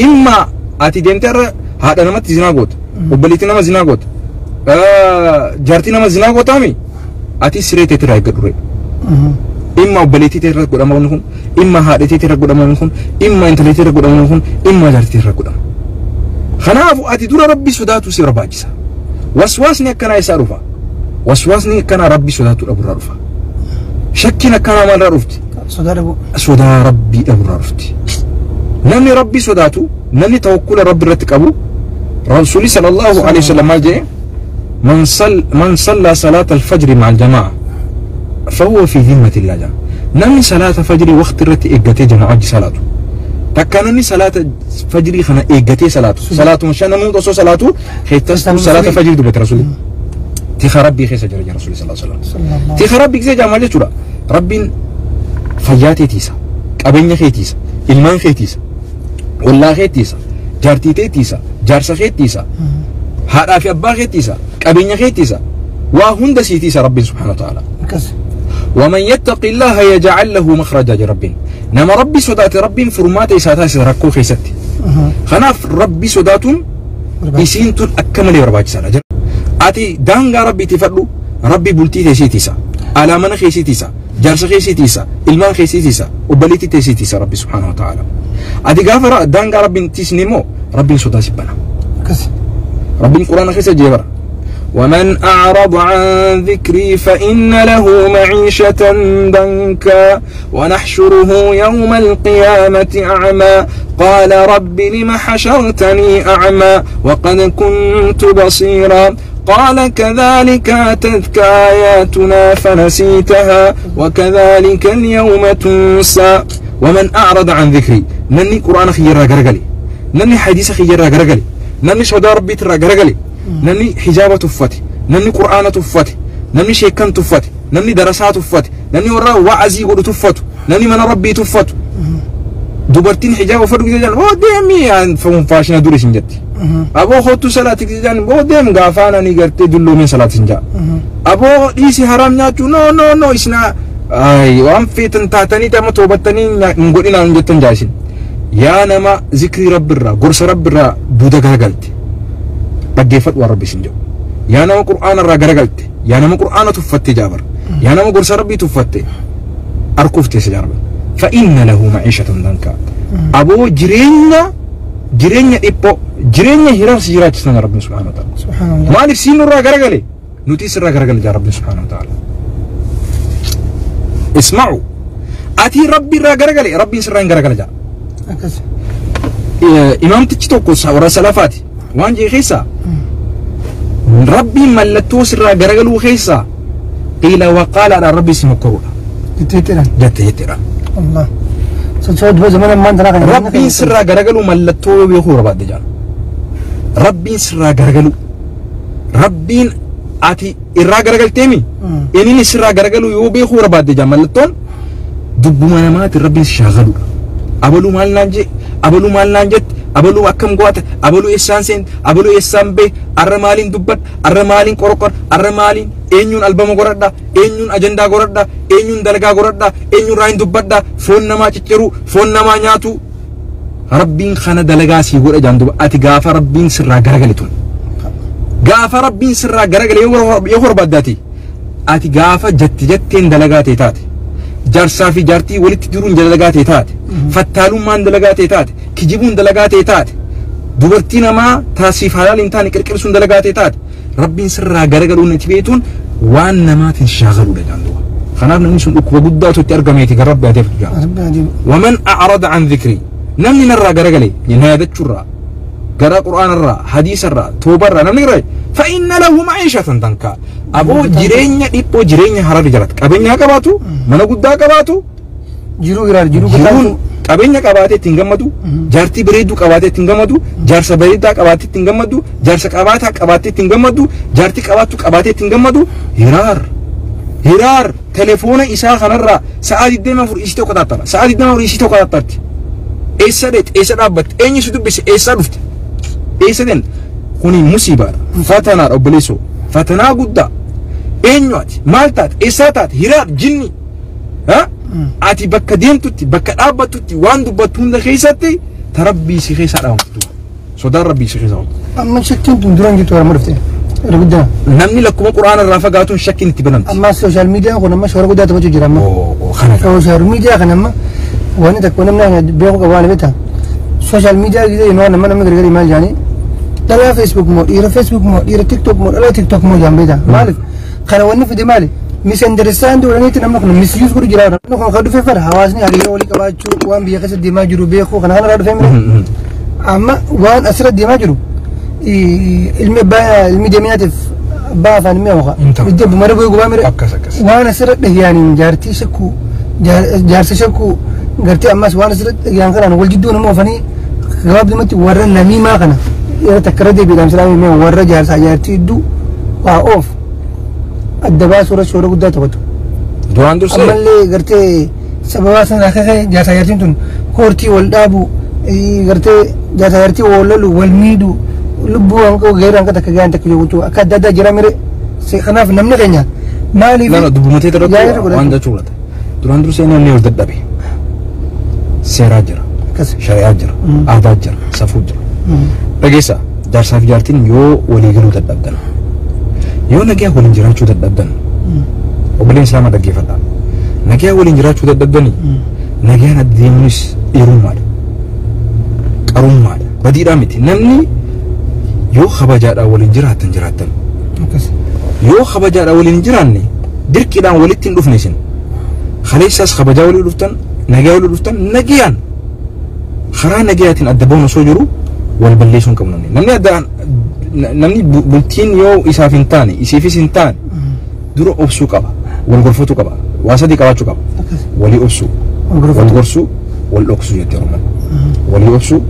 Imma ati deemtee arra haadha namatti zinaa goota, obboleettii nama zinaa goota, jaartii nama zinaa gootaami ati siree teetirraa eeggadhu ree. Imma obboleettii teetirra godhama wanni kun, imma haadha teetirra godhama wanni kun, imma intala teetirra godhama wanni kun, imma jaartii teetirra godhama. Kanaafuu ati dura rabbi sodaatu si barbaachisa. Waswaasni akkanaa isaa dhufa. Waswaasni akkanaa rabbi sodaatu dhaburraa dhufa. Shakkiin akkanaa maalirraa dhufti? Sodaa rabbii dhaburraa dhufti. Namni rabbi sodaatu, namni tawakkula rabbi irratti qabu, Rasuulli sallallahu alaihi wasallam maal jedhe? Man salla salaata al-fajri ma'a al-jamaa fahuwa fi dhimmati illah jedha. Namni salaata fajrii waqti irratti eeggatee jamaa wajji salaatu. Takka namni salaata fajrii kana eeggatee salaatu. Salaatuma shan namni osoo salaatu keessattuu salaata fajrii dubbate Rasuulli. Tika rabbii keessa jira jira Rasuulli sallallahu alaihi wasallam. Tika rabbii keessa jira maal jechuudha? Rabbiin fayyaa teetiisa, qabeenya keetiisa, ilmaan keetiisa, ollaa keetiisa, jaartii teetiisa, jaarsa keetiisa, haadhaa fi abbaa keetiisa, qabeenya keetiisa, waa hunda siitiisa Rabbiin subhaanahu wa ta'aala. ومن يتق الله يجعل له مخرجا يا ربين. نما ربي صدات ربين فرمات إساتا سرقو خيستي. خناف ربي صداتون إسينتون أكمل يرباج سنة. أتي دانغا ربي تفرلو ربي بلتي تيسيتيسا على من خيسيتيسا جارس خيسيتيسا إلمان خيسيتيسا وبلتي تيسيتيسا ربي سبحانه وتعالى. أتي غافر دانغا ربي تيسنيمو ربي صدا سبنا. ربي القرآن خيسة جبر. ومن أعرض عن ذكري فإن له معيشة ضنكا ونحشره يوم القيامة أعمى قال رب لم حشرتني أعمى وقد كنت بصيرا قال كذلك أتتك آياتنا فنسيتها وكذلك اليوم تنسى. ومن أعرض عن ذكري نني قرآن خيرا غرغلي، نني حديث خيرا غرغلي، نني صدى ربي ترى غرغلي، نمني حجابة تفتي، نمني قرآن تفتي، نمني شيكان تفتي، نمني درسات تفتي، نمني ورا وعزي قد تفتو، نمني من ربي تفتو. دوبرتين حجاب وفرق جدًا، هو ديمي يعني فهم فاشنا دوري سنجتي. أبو خطو صلاة جدًا، هو ديم غافانا نيجرتي دلو من صلاة سنجا. أبو إيسي حرام ناتو، نو نو نو إسنا أي وام في تنتاتني تام توبتني نقول إنا نجتن جالسين. يا نما ذكري رب الرا، قرص رب الرا، بودا غرغلتي. dhaggeeffadhu waan rabbi isin jedhu. Yaa nama qur'aana irraa garagalte, yaa nama qur'aana tuffatte jaabar, yaa nama gorsa rabbii tuffatte arkuuf teessa jaarba. فإن له معيشة ضنكا. أبو جرينا جرينا إبو جرينا هراس جراج سنة ربنا سبحانه وتعالى. سبحان الله. ما لك سين الرا غرغلي نوتيس الرا غرغلي جا ربنا سبحانه وتعالى. اسمعوا أتي ربي الرا غرغلي ربي سرا غرغلي جا. إمام تشتوكو ورا سلفاتي وان جي خيسا ربي ملتو سرا غرغلو خيسا قيل وقال على ربي سمكرولا. جتترا جتترا. الله سنسود زمان ما انت ربي سرا غرغلو ملتو بيخور بعد جان. ربي سرا غرغلو ربي اتي إرا غرغلتيمي اني سرا غرغلو يو بيخور بعد جان ملتون دبو منامات ربي شاغلو أبلو مال نانجي أبلو مال نانجت أبلو أكم قوات أبلو إسان سين أبلو إسان بي أرمالين دبت أرمالين كوركور أرمالين إنيون ألبوم غوردا إنيون أجندا غوردا إنيون دلغا غوردا إنيون راين دبت فون نما تشيرو فون نما نياتو ربين خنا دلغا سي غورا جاندو أتي غافا ربين سرا غرغلتون غافا ربين سرا غرغل يهور بداتي أتي غافا جت جتين دلغا تيتاتي جارسا في جارتي ولت درون دلغا تيتات فتالو مان دلغا تيتات كجيبون دلغا تيتات دوبرتينا ما تاسيف حلال انتاني كركرسون دلغا تيتات ربين سرا غرغلون نتبيتون وان ما تنشغلوا لجاندو Kanaaf namni sun dhukkuba guddaatu itti argameeti gara Rabbi adeemtu jira. Waman a'rada an dhikrii namni narraa garagale na yaadachuurraa gara qur'aanarraa hadiisarraa toobarraa namni garagale fa'inna lahu ma'iishatan dankaa. Aboo jireenya dhiphoo jireenya hararri jalatti qabeenya qabaatu mana guddaa qabaatu jiruu hiraar jiruu jiruun qabeenya qabaatee ittiin gammadu jaartii bareedduu qabaatee ittiin gammadu jaarsa bareedaa qabaatee ittiin gammadu jaarsa qabaataa qabaatee ittiin gammadu jaartii qabaattu qabaatee ittiin gammadu hiraar hiraar telefoona isaa kanarraa sa'aa 24 isii tokko taattara sa'aa 24 isii tokko taattarti eessa dheet eessa dhaabbatte eenyu si dubbise eessaa dhufte eessa den kuni musiibaadha fatanaadha obboleessoo fatanaa guddaa eenyu ati maal taate eessaa taate hiraar jinni ati bakka deemtutti bakka dhaabbattutti waan dubbattu hunda keessatti tarabbii si keessaa dhaabamtu sodaan rabbii si keessaa dhaabamtu. Amma shakkiin tun duraan jirtu warra dhufte irra guddaa. Namni lakkuma quraana irraa fagaatuun shakkiin itti banamti. Amma sooshaal miidiyaan kun amma shoora guddaa taphachuu jira amma. Kana. Sooshaal miidiyaa kan amma wanni tokko namni beeku qabu waan beektaa. Sooshaal miidiyaa gisee yeroo nama namni gargari maal jaanii dhalaa Facebook moo dhiira Facebook moo dhiira TikTok moo dhalaa TikTok moo jaan beektaa maaliif kana wanni fide maali? Misunderstand godhaniitti namni kun misuse godhu jira. Namni kun kan dhufe fara hawaasni hariiroo walii qabaachuu waan biyya keessa deemaa jiru beekuu kana kanarraa dhufee mire. Amma waan asirra deemaa jiru ilmi abbaa ilmi deeminaatiif abbaa afaan mi'a hoqa. Itti abbuma bu'ee gubaa mire. Waan asirra dhagayaniin jaartii shakkuu jaarsa shakkuu gartee ammas waan asirra dhagayan kanaan wal jidduu nama oofanii gabaabdumatti warra namiimaa kana yeroo takka irra deebiidhaan silaa warra jaarsaa jaartii hedduu waa oof. Adda baasuu shoora guddaa taphatu. Duraan dursee. Ammallee gartee sababa sana akka ka'e jaarsaa jaartiin tun koortii wal dhaabu gartee jaarsaa jaartii wal lolu wal miidhu lubbuu hanqa geerra hanqa takka gahan takka jiru akka adda addaa jira mire kanaaf namni keenya maaliif. Lala dubbumatee irratti waan jechuu laata. Duraan dursee namni wal dadhabe seeraa jira. Shari'aa jira. Aadaa jira. Safuu jira. Dhageessa jaarsaa fi jaartiin yoo walii galuu dadhabdan. Yoo nagaa waliin jiraachuu dadhabdan obboleen islaamaa dhaggeeffadhaa. Nagaa waliin jiraachuu dadhabdanii nagaan adeemuunis dhiirummaadha. Qarummaadha. Badiidhaa miti. Namni yoo kabajaadhaan waliin jiraattan jiraattan. Yoo kabajaadhaan waliin hin jiraanne dirqiidhaan walitti hin dhufne isin. Kaleessaas kabajaa walii dhuftan nagaa walii dhuftan nagaan karaa nagayaatiin adda bahuun osoo jiru wal balleessuu hin qabnu. Namni addaan namni bultiin yoo isaaf hin taane isiifis hin taane dura obsuu qaba wal gorfatuu qaba waa sadii qabaachuu qaba walii obsuu wal gorsuu wal dhoksuu jettee Oromoon walii obsuu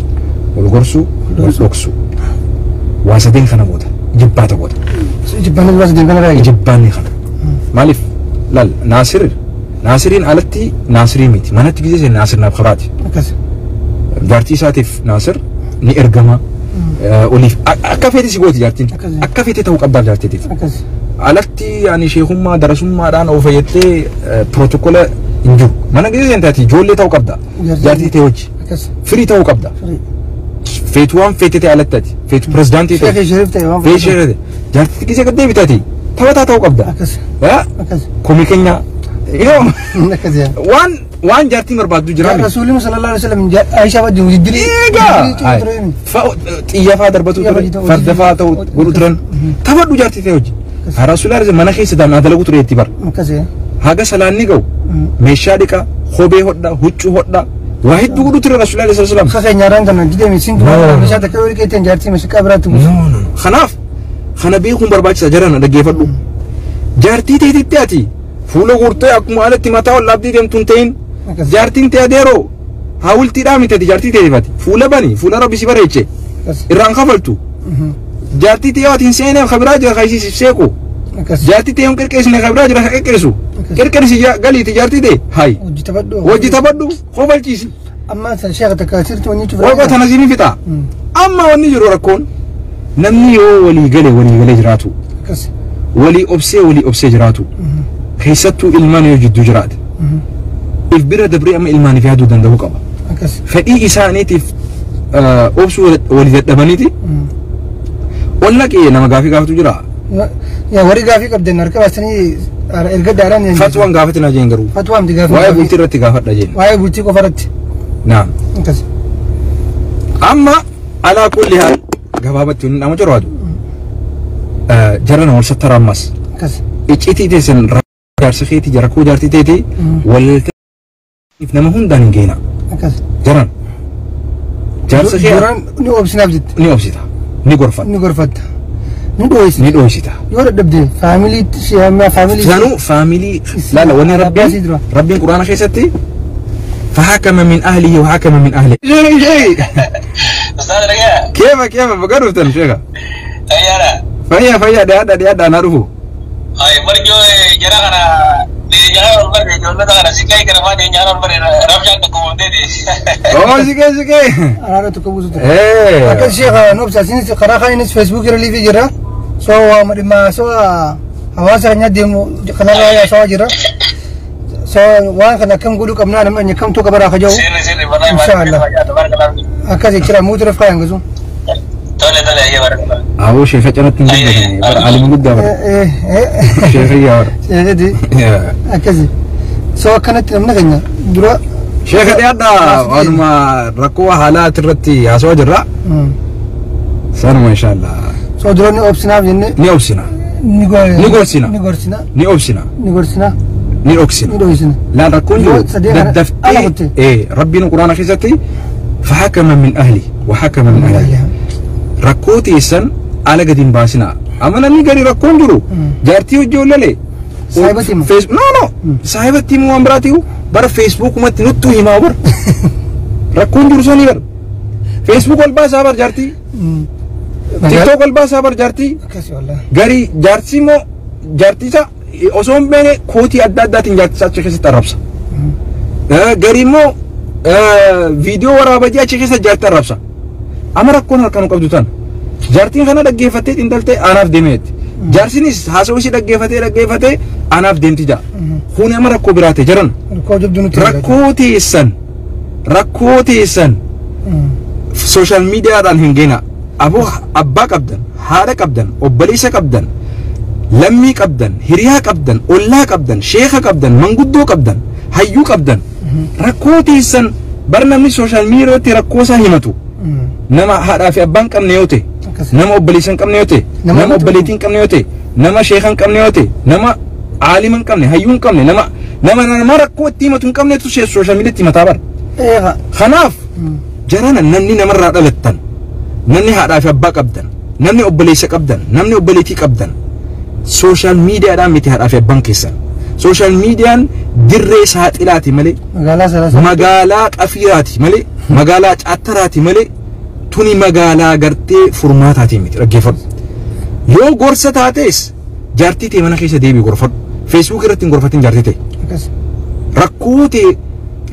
wal gorsuu wal dhoksuu waa sadeen kana goota jibbaata goota. Jibbaanni waa sadeen kana raayee. Jibbaanni kana maaliif laal Naasiriin alatti Naasirii miti manatti gisee Naasir naaf kabaati. Jaartii isaatiif Naasir ni ergama. Oliif akka feete si gooti jaartiin akka feete ta'uu qabdaaf jaartiitiif. Alatti ani sheekummaa darasummaadhaan of fayyattee pirootokola hin jiru. Mana gisee seentaati ijoollee ta'uu qabda. Jaartii ta'e hojii. Firii ta'uu qabda. Feetu waan feete ta'e alatti ati. Feetu pirezidaantii ta'e. Feetu sheriif ta'e. Jaartii gisee gad deebitaati. Taphataa ta'uu qabda. Komii keenya. Waan jaartiin barbaaddu jira. Rasuulli sallallahu alaihi wasallam Aishaa wajjin jijjiirii. Egaa xiyyaafaa darbatu ture fardafaa ta'u godhu turan taphadhu jaartii ta'e hojii. Rasuulli mana keessa daanaa dalagu ture itti bara. Haga salaanni ga'u meeshaa dhiqa kophee hodha huccuu hodha waa hedduu godhu ture Rasuulli sallallahu alaihi wasallam. Keenyaarraan kana didee siin meeshaa takka yoo dhiqeetteen jaartii meeshaa biraatti buusu. Kanaaf kana beekuun barbaachisaa jarana dhaggeeffadhu. Jaartii ta'etti ati fuula guurtee akkuma alatti mataa ol dhaabdii deemtu hin ta'in. Jaartiin ta'e adeeroo haawultiidhaa miti ati jaartii ta'eefati fuula bani fuula rabbi si bareeche irraan kafaltu jaartii ta'e ati hin seeneef kabiraa jira ka isiif seequ jaartii ta'e hin qirqeessine kabiraa jira ka qirqeessu qirqeessi galiiti jaartii ta'e hayi hojii taphadhu kofalchiisi. Amma sheekha takka sirti wanni cufa. Waaqa tana siin fixa amma wanni jiru rakkoon namni yoo walii galee jiraatu walii obsee jiraatu keessattuu ilmaan yoo jidduu jiraate. If bira dabree amma ilmaaniif yaaduu danda'uu qaba. Fedhii isaaniitiif obsuu walii dadhabaniiti. Ol naqee nama gaafii gaafatu jira. Yaa warri gaafii qabdan harka baasanii erga daaraan. Fatwaan gaafatina jeen garuu. Fatwaa miti gaafii. Waa'ee bultii irratti gaafadha jeen. Waa'ee bultii qofa irratti. Naam. Amma alaa kulli haal gabaabatti nama jorwaatu. Jarana wal sattara ammas. Icciitii teessan Jaarsa keetii rakkoo jaartii teetii wallaltee nama hundaan hin geena. Akkas. Jaran. Jaarsa kee Duraan ni obsinaaf jette. Ni obsita. Ni gorfatta. Ni gorfatta. Ni dho'isita. Ni dho'isita. Yoo dadhabde faamiliitti si hammaa faamilii. Sanuu faamilii laala wanni Abbaa sii rabbiin dura. Rabbiin quraana keessatti فحكم من أهله وحكم من أهله. شيء أستاذ رجاء. كيف كيف بقرفتن شيخ؟ أيانا. فيا فيا دي دي أنا أعرفه. أي مرجو جرا كنا جرا أمر جولا كنا سكاي كنا ما جرا أمر رمضان تكون دي. أوه سكاي سكاي. Araara tokko buusu ture. إيه. Akkas sheekha nu obsa isinis karaa kaanis feesbuuk irra liifii jira. Soo waa dhimma soo hawaasa keenya deemu kanarraa haasawaa jira. Soo waan kana akkam godhuu qabnaa namni akkamtuu qabaraa ka jiru. سيري سيري والله. إن شاء الله. تبارك الله. Akkas jechuudha muutu raf kaayan gasu. تولي تولي أيه بارك الله. أبو شيخ أنا تنجح بر عالم قد بر شيخ يا بر. Sheekhi akkasi. Soo akkanatti namni keenya dura. شيخ دي أدا وأنا ما ركوا حالات الرتي هسوا جرا سنة ما شاء الله. Soo dura ni obsinaaf jenne. ni obsina. Ni Ni gorsina. Ni gorsina. ni obsina. Ni gorsina. ni dhoksina. Ni dho'isina. لا ركون Yoo sadee kana ala دفتي kutte. إيه ربنا القرآن خيزتي فحكم من أهلي وحكم من أهلي ركوتي سن على قديم باسنا أما نمي قري ركون جرو جارتي وجو للي Saahibatti hima. فيس no no saahibatti himuu waan biraatiihu bara feesbuukumatti nuttuu himaa bar rakkoon jiru sanii bar feesbuuk ol baasaa bar jaartii tiktook ol baasaa bar jaartii Akkasi wallahi. garii jaartii immoo jaartii isaa osoo hin beekne kootii adda addaatiin jaartii isaa achi keessatti arrabsa. Garii immoo viidiyoo waraabajee achi keessa jaartii arrabsa. Amma rakkoon harkaan qabdu tana. Jaartiin kana dhaggeeffattee xiinxaltee anaaf deemeetti. Jaarsinis haasawaa ishee dhaggeeffatee dhaggeeffatee anaaf deemti ja'a. Kuni amma rakkoo biraate jiran. Rakkoo jabduu nutti. Rakkoo teessan social miidiyaadhaan hin geena. Aboo abbaa qabdan, haadha qabdan, obboleessa qabdan, lammii qabdan, hiriyaa qabdan, ollaa qabdan, sheeka qabdan, manguddoo qabdan, hayyuu qabdan. Rakkoo teessan bar namni social miidiyaa irratti rakkoo isaa himatu. Nama haadhaa fi abbaan qabne yoo ta'e, nama obboleessa hin qabne yoo ta'e, nama obboleettii hin qabne yoo ta'e, nama sheeka hin qabne yoo ta'e, nama aalima hin qabne, hayyuu hin qabne, nama rakkoo itti himatu hin qabnetu social miidiyaatti himataa bara. Kanaaf jarana namni namarraa dhalattan, namni haadhaa fi abbaa qabdan, namni obboleessa qabdan, namni obboleettii qabdan, social miidiyaadhaan miti haadhaa fi abbaan keessan. Social miidiyaan dirree saaxilaati malee, Magaalaa Salaasaa. Magaalaa qafiiraati malee, magaalaa caattaraati malee, tuni magaalaa gartee furmaataati miti dhaggeeffadhu. Yoo gorsa taates jaartii ta'e mana keessa deebii gorfadhu. Feesbuuk irratti hin gorfatin jaartii ta'e. Rakkoo ta'e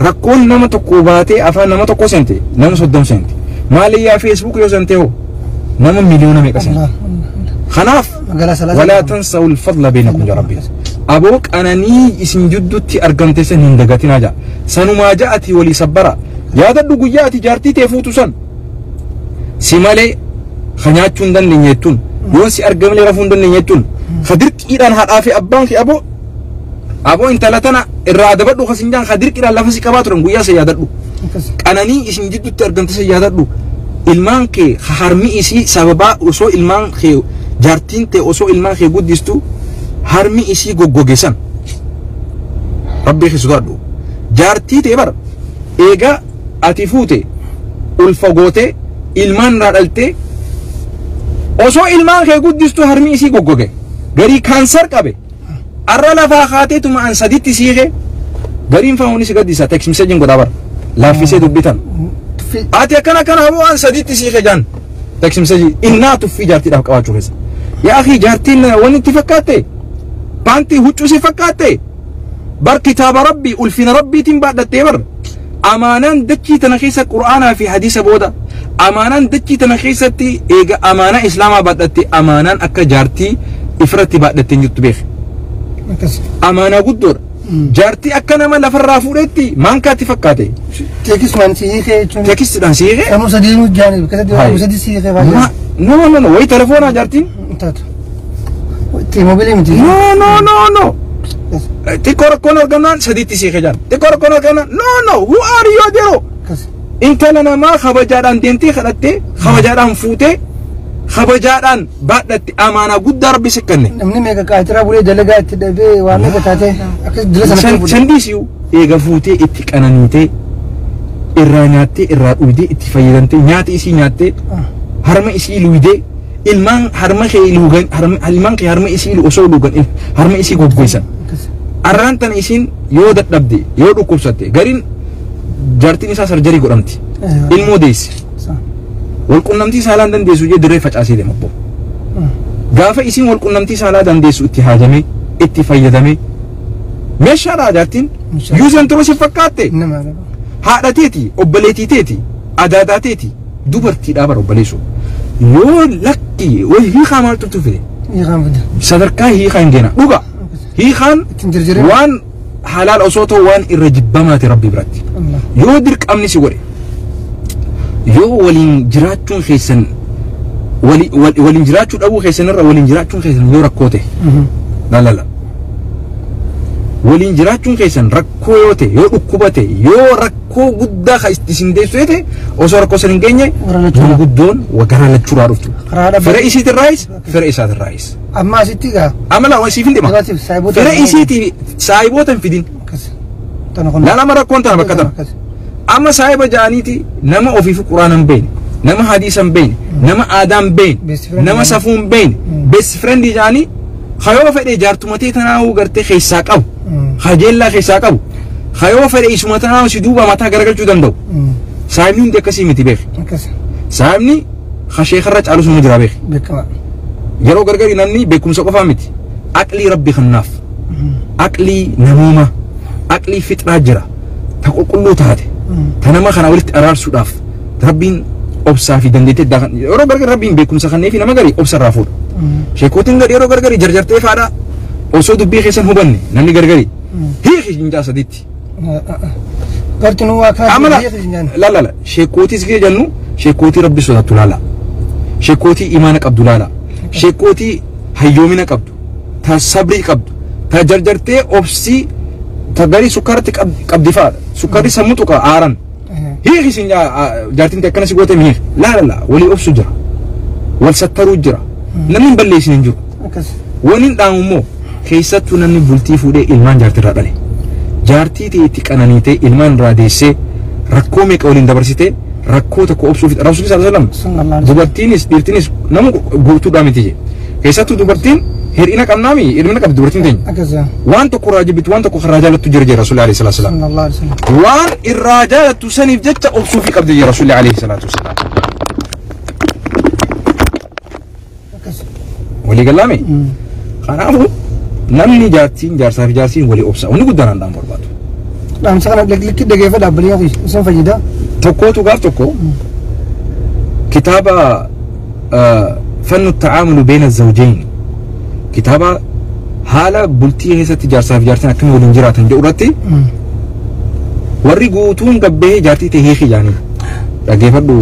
rakkoon nama tokko baatee afaan nama tokko seente nama 30 seente. Maaliyyaa feesbuuk yoo seente hoo nama miliyoona meeqa seente. Kanaaf Magaalaa Salaasaa. ولا تنسوا الفضل بينكم يا ربي. Aboo qananii isin jidduutti argamte san hin dagatinaa ja'a. Sanumaa ja'ati walii sabbara. Yaadadhu guyyaa ati jaartii ta'e fuutu san. Si malee ka nyaachuu hin dandeenye jettuun yoon si argamlee rafuu hin dandeenye jettuun ka dirqiidhaan haadhaa fi abbaan kee aboo intala tana irraa adabadhu ka sin jaan ka dirqiidhaan lafa si qabaa turan guyyaa sa yaadadhu. Qananii isin jidduutti argamte san yaadadhu. Ilmaan kee harmi isii sababaa osoo ilmaan kee jaartiin ta'e osoo ilmaan kee guddistu harmi isii goggoge san. Rabbii kee sodaadhu. Jaartii ta'e bara eegaa ati fuute ulfa gootee ilmaan irraa dhaltee osoo ilmaan kee guddistu harmi isii goggoge garii kaansar qabe arra lafaa kaateetuma an saditti siiqe gariin faawunis si gaddisa text message godhaa bara laaffisee dubbitan. Ati akkana akkana haboo an saditti siiqe jaan text message innaa tuffii jaartiidhaaf qabaachuu keessa. Yaa akhi, jaartiin wanni itti fakkaatte paantii huccuu si fakkaatte bar kitaaba rabbii ulfina rabbiitiin baadhattee bar amaanaan dachii tana keessa qur'aanaa fi hadiisa booda amaanaan dachii tana keessatti eega amaanaa islaamaa baadhatte amaanaan akka jaartii ifirratti baadhattee hin jirtu beek. Amaanaa guddoodha. Jaartii akka nama lafarraa fuudhetti maankaatti fakkaate. Teekisumaan si hiikee jechuun. Teekistidhaan si hiikee. Sanuu sadii nu jaanii bakka sadii sadii si hiikee baay'ee. No no no wayi telefoonaa jaartiin. Taatu. T-Mobile miti. No no no no. Xiqqoo rakkoon argamnaan sadiitti siikee jaan. Xiqqoo rakkoon argamnaan no no who are you jedhu. Intala namaa kabajaadhaan deemtee kadhattee kabajaadhaan fuutee Kabajaadhaan baadhatte amaanaa guddaa rabbi si kenne. Namni meeqa qaatiraa bulee dalagaa itti dhabee waa meeqa taatee akkas dila sana San sandiisiyu eega fuutee itti qananiitee irraa nyaattee irraa dhuydee itti fayyadamtee nyaata isii nyaattee harma isii luydee ilmaan harma kee luugan ilmaan kee harma isii osoo luugan harma isii goggoysan. Arraan tana isiin yoo dadhabde yoo dhukkubsatte gariin jaartiin isaa sarjarii godhamti. Ilmoo deessi. Walqunnamtii saalaa dandeessu jee dirree facaasee deema obbo. Gaafa isiin walqunnamtii saalaa dandeessu itti haajamee itti fayyadamee meeshaadha jaartiin yuuzan turuu si fakkaatte haadha teeti obboleettii teeti adaadaa teeti dubartiidhaa bara obboleessu yoo lakki way hiikaa maal turtu fide sadarkaa hiikaa hin geena dhuga hiikaan waan halaal osoo ta'u waan irra jibbamaate rabbi biratti yoo dirqamni si godhe yoo waliin jiraachuun keessan waliin jiraachuu dhabuu keessan irra waliin jiraachuun keessan yoo rakkoo ta'e la waliin jiraachuun keessan rakkoo yoo ta'e yoo dhukkuba ta'e yoo rakkoo guddaa ka isin deessu yoo ta'e osoo rakkoo san hin geenye gurguddoon gara lachuuraa dhuftu fira isiitirraayis fira isaatirraayis. Amma asitti gaa. Amala waan siif hin dhima. Fira isiitii saayiboota hin fidin. Laalama rakkoon tana bakka tana. Amma saayiba ja'aniiti nama ofiif quraana hin beekne nama hadiisa hin beekne nama aadaa hin beekne nama safuu hin beekne best friend ja'anii hayoo fedhe jaartumatee tanaa'uu gartee keessaa qabu hajeellaa keessaa qabu hayoo fedhe isuma tanaa'uu si duuba mataa garagalchuu danda'u. Saayibni hundi akkasii miti beek. Saayibni hasheekarra caalu suma jira beek. Yeroo gargari namni beekumsa qofaa miti aqlii rabbi kannaaf aqlii namooma aqlii fixraa jira ta qulqulluu taate ta nama kana walitti araarsuudhaaf rabbiin obsaa fi dandeettii addaa kan yeroo gargari rabbiin beekumsa kannee fi nama gari obsa irraa fuudha. Sheekootiin gadi yeroo gargari jarjartee faadha osoo dubbii keessan hubanne namni gargari hiiki jinjaa sadiitti. Garti nu waa Amala la la la sheekootis gee jennu sheekootii rabbi sodaattu laala sheekootii imaana qabdu laala sheekootii hayyoomina qabdu ta sabrii qabdu ta jarjartee obsii ta garii sukkaarratti qabdi faadha sukkaarri sammuu tuqa aaran hiiki sin jaartiin akkana si goote mihiik la la la walii obsu jira wal sattaruu jira namni hin balleessin hin jiru wani hin dhaamu immoo keessattuu namni bultii fuudhee ilmaan jaartirraa dhale jaartii ta'e itti qananiitee ilmaan irraa deessee rakkoo meeqa waliin dabarsitee rakkoo tokko obsuuf rasuulli sallallahu alaihi wasallam dubartiinis dhiirtinis nama guutuudhaa miti jee keessattuu dubartiin hir'ina qabnaami hir'ina qabdi dubartiin teenya waan tokko irraa jibbitu waan tokko irraa jaalattu jira jee rasuulli alaihi salatu wasallam waan irraa jaalattu saniif jecha obsuufi qabdi jee rasuulli alaihi salatu wasallam. Walii galaame kanaafuu namni jaartiin jaarsaa fi jaartiin walii obsa wanni guddaan handhaan barbaadu. Dhaamsa kana likki dhageeffadha dhaabbilee fi isin fayyada. Tokkootu gaaf tokko kitaaba fannu tacaamulu beena zawjayn kitaaba haala bultii keessatti jaarsaa fi jaartiin akkamiin waliin jiraatan jedhu irratti warri guutuun gabbee jaartii ta'e hiiki jaanii dhageeffadhu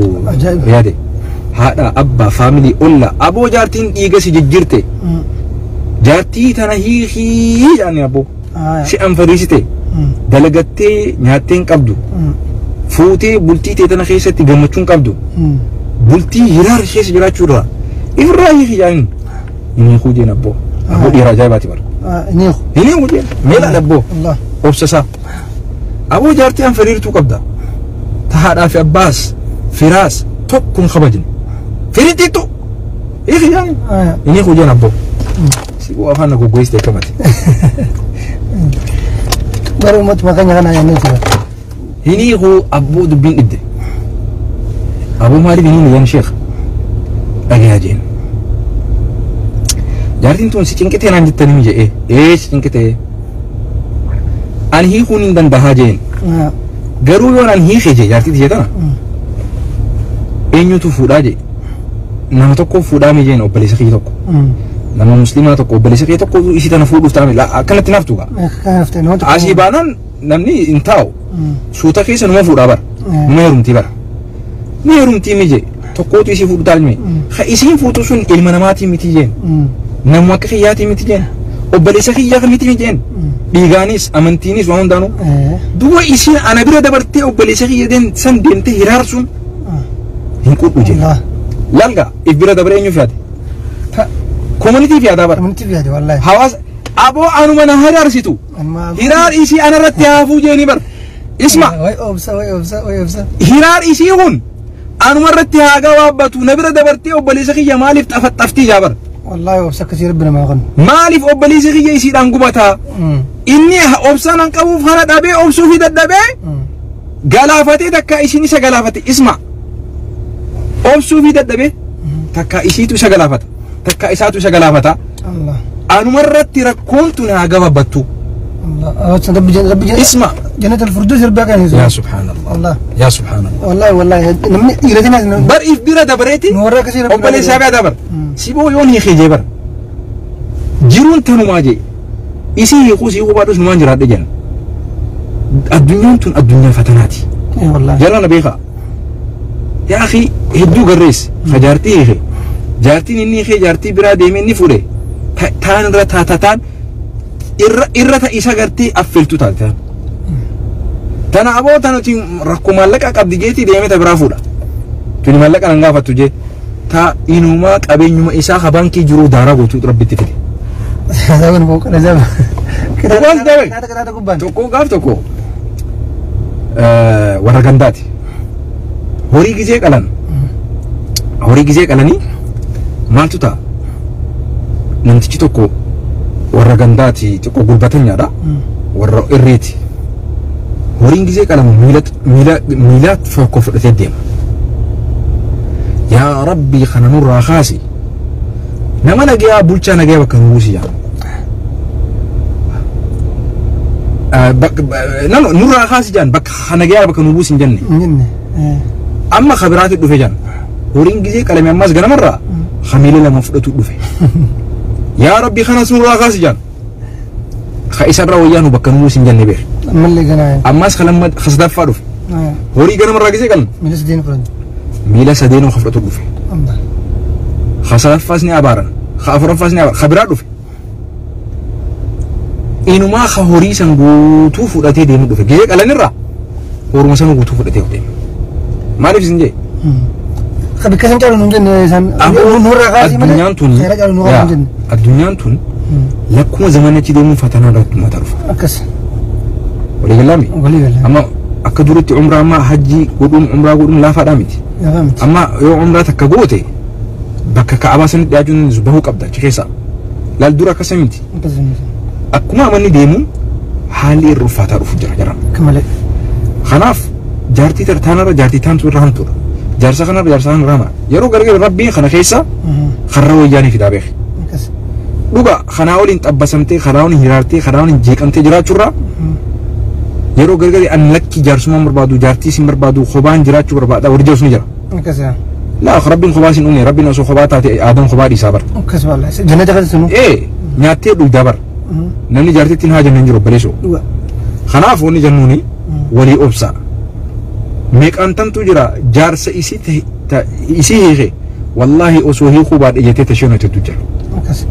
yaade haadha abbaa faamilii olla aboo jaartiin dhiiga si jijjiirte jaartii tana hiikii jaanii aboo si anfariisite dalagattee nyaattee hin qabdu fuutee bultii ta'e tana keessatti gammachuu hin qabdu bultii hiraar keessa jiraachuu irraa ifirraa hiiki jaaniin inni hiikuu jeen abboo abboo dhiira ajaa'ibaati bara inni hiikuu jeen meelaan abboo obsasaa aboo jaartii anfariirtuu qabda ta haadhaa fi abbaas firaas tokko hin kabajne firixiixu hiiki jaaniin inni hiikuu jeen abboo si bu'aa afaan na goggoiste akkamati. Bara uummatuma keenya kana yaannee jira. Inni hiikuu abboo dubbiin dhibde. Aboo maaliif inni hin sheekh dhagayaa jeen. Jaartiin tun si cinqitee naan jettanii jedhee ee si cinqitee ani hiikuun hin dandahaa jeen. Garuu yoo naan hiike jee jaartii tiyya tana eenyutu fuudhaa jee nama tokko fuudhaa mi jeen obboleessa kiyya tokko. Nama musliimaa tokko obboleessa kiyya tokko isii tana fuudhuuf taa'ame akkanatti naaftu gaa. Asii baanaan namni hin taa'u suuta keessa numa fuudhaa bara numa heerumtii bara. Ni heerumtii mi jee tokkootu isii fuudhu taa'ame ha isiin fuutu sun ilma namaatii miti jeen namuma akka kiyyaatii miti jeen obboleessa kiyyaa miti jeen dhiigaanis amantiinis waan hundaanuu duuba isiin ana bira dabartee obboleessa kiyya san deemtee hiraarsuun hin qudhu jeen. Lalga if bira dabaree eenyuuf yaade? Koominiitiif yaadaa bara. Koominiitiif yaade wallaahi. Hawaasa aboo anuma na hiraarsitu. Hiraar isii anarratti haafuu jeeni bara. Isma. Way obsa way obsa way obsa. Hiraar isii kun anuma irratti haa gabaabbatu na bira dabartee obboleessa kiyya maaliif xafaxaftii jaa bara. Wallaahi obsa akkasii rabbi namaa kennu. Maaliif obboleessi kiyya isiidhaan gubataa? Inni obsaan an qabuuf kana dhabee obsuu fi dadhabee galaafatee takka isiin isa galaafate isma. Obsuu fi dadhabee takka isiitu isa galaafata takka isaatu isa galaafata. Anuma irratti rakkoon tun haa gabaabbattu. Isma. جنة الفردوس ربك يعني يا سبحان الله الله يا سبحان الله والله والله نمني يرتنا بر إف بيرة دبرتي نورا كثير أبلي سابع دبر سيبو يون هي خيجي بر جيرون تنو ماجي إسي يقوس يقو بادوس نمان جراد جن الدنيا تون الدنيا فتناتي إيه والله جلانا بيخا يا أخي هدو قريس خجارتي هي جارتي نني خي جارتي برا ديمين نفوري تان را تا تان إرة إسا قرتي أفلتو تان Tana aboo tanuti rakkoo maallaqa qabdi jeetii deemee ta biraa fuudha. Tuni maallaqa nan gaafattu jee. Ta inumaa qabeenyuma isaa ka baankii jiru daaraa gootuu rabbitti fide. Tokko gaaf tokko warra gandaati. Horii gizee qalan. Horii gizee qalanii maaltu ta'a? Namtichi tokko warra gandaati tokko gulbatanyaadha. Warra irreeti. Horiin gizee qalamu miila tokko fudhatee deema. Yaa Rabbii kana nurraa kaasi. Nama nagayaa bulchaa nagayaa bakka nu buusi jaa. Nurraa kaasi jaan bakka nagayaa bakka nu buusi hin jenne. Amma kabiraatti dhufe jaan. Horiin gizee qalame ammas ganamarraa miila lama fudhatu dhufe. Yaa Rabbii kanas nurraa kaasi jaan. Ka isarraa wayyaa nu bakka nu buusi hin jenne beer. Ammas kalamma khasdaffaa dhufe. Horii ganamarraa gisee qalan. Miila sadeenuu fudhatu dhufe. Khasadaffaas ni abaaran. Afuraffaas ni abaaran. Kabiraa dhufe. Inumaa ka horii san guutuu fudhatee deemu dhufe. Gisee qalanirraa horuma san guutuu fudhatee deema. Maaliif isin jee? Bikka san caalu nuun jenne isaan nurraa kaasii malee. Addunyaan tun lakkuma zamanachi deemuun fatanaa irratti mataa dhufa. Akkas. Waliigalaami? Waliigala. Amma akka duritti umraa amma hajji godhuun umraa godhuun laafaadhaa miti. Laafaa miti. Amma yoo umraa takka goote bakka ka'abaa sanitti dhiyaachuun bahuu qabda achi keessa. Laal dura akkasa miti. Akkuma amanni deemuun haalli irra ulfaataa dhufu jira jara. Akka malee. Kanaaf jaartii taanarra jaartii taantu irra hamtuudha. Jaarsa kanarra jaarsa kanarra hama. Yeroo gargar rabbiin kana keessa karra wayyaanii fidaa beeke. Dhuga kanaa waliin xabbasamtee kanaa waliin hiraartee kanaa waliin jeeqamtee jiraachuurraa yeroo gargari an lakki jaarsummaan barbaadu jaartii sin barbaadu kophaan jiraachuu barbaada warri jirus ni jira. Laa rabbiin kophaa sin uume rabbiin osoo kophaa taate aadaan kophaa dhiisaa bara. Akkas wallaahi jannata keessa sunu. Ee nyaattee dhugdaa bara. Namni jaartiitti hin haajanne hin jiru obboleessoo. Kanaaf wanni jennuuni walii obsa. Meeqaan tantu jira jaarsa isii hiike wallaahi osoo hiikuu baadhe jettee tashee hojjetu jira. Akkas.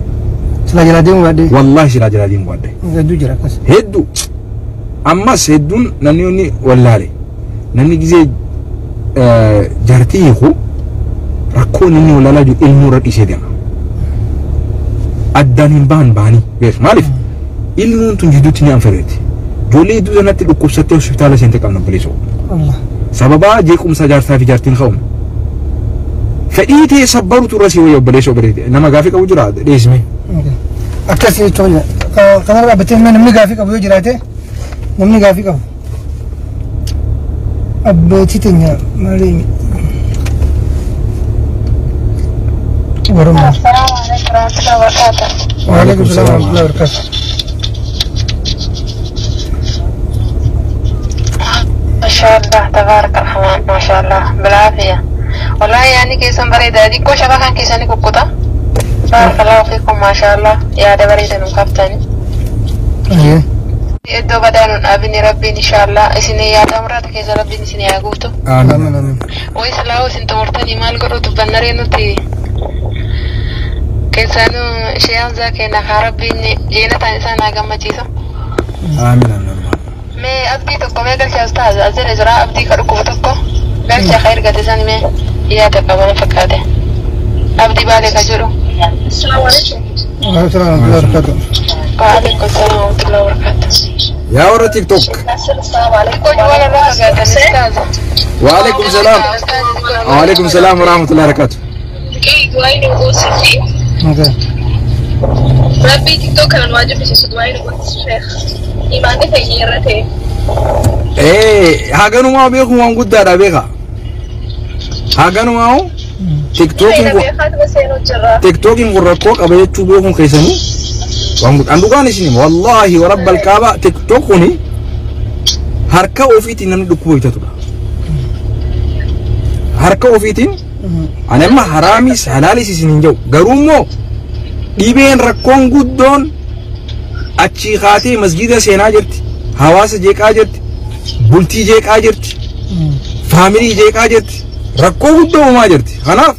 Silaa jalaa deemu baadhe. Wallaahi silaa jalaa deemu baadhe. Hedduu jira akkas. Hedduu. Ammas hedduun namni inni wallaale namni gizee jaartii hiiku rakkoon inni wallaalaa jiru ilmoo irra dhiisee deema. Addaan hin bahan bahanii beeku maaliif ilmoon tun jidduutti ni anfareeti. Ijoollee hedduu sanatti dhukkubsattee hospitaala seente qabna obboleessoo. Sababaa jeequmsa jaarsaa fi jaartiin ka'uun. Fedhii ta'e sabbarutu irra si wayya obboleessoo obboleetti nama gaafii qabu jira dhiyeessime. Akkas jechuun kanarra dhaabbattee namni gaafii qabu yoo jiraate. Namni gaafii qabu. Abbootii teenya maali? Warummaa. Assalaamu alaikum warahmatullahi wabarakatuh. Waalaikum salaam warahmatullahi wabarakatuh. Maashaallah tabaaraka rahmaan maashaallah bilaafiya. Wallaahi yaadni keessan bareedaa xiqqoo shabakaan keessanii kukkuta. Baarakallahu fiikum maashaallah yaada bareeda nu kaaftanii. Iddoo badaa nuun dhaabini rabbiin inshaallah isin yaada muraata keessa rabbiin isin haa guutu. Amiin amiin. Wayi silaa isin xumurtanii maal godhu dubbannaree nuti keessanuu ishee Hamzaa kenna haa rabbiin jeenataan isaan haa gammachiisu. Amiin amiin. Mee abdii tokko mee galchaa ustaaz as jala jira abdii ka dhukkubu tokko galchaa ka ergate san mee yaada qabama fakkaate. Abdii Baalee ka jedhu. Waalaikum salaam wa rahmatullahi wa barakatuh. Waalaikum salaam wa rahmatullahi wa barakatuh. Yaa warra TikTok. Waalaikum salaam. Waalaikum salaam wa rahmatullahi wa barakatuh. Okay. Rabbi TikTok kanan waajib isa du'aa nu godhisu sheekh. Imaanni keenya irra ta'e. Haganumaa beeku waan guddaadha beeka. Haganumaa TikTokin kun rakkoo qaba jechuu beekuun keessanii waan guddaa. Dhugaan isin wallaahi wa rabbal kaaba TikTok kuni harka ofiitiin namni dhukkuba bitatudha. Harka ofiitiin ani amma haraamis halaalis isin hin jiru garuu immoo dhibeen rakkoon guddoon achii kaatee masgiida seenaa jirti, hawaasa jeeqaa jirti, bultii jeeqaa jirti, faamilii jeeqaa jirti, rakkoo guddoo uumaa jirti. Kanaaf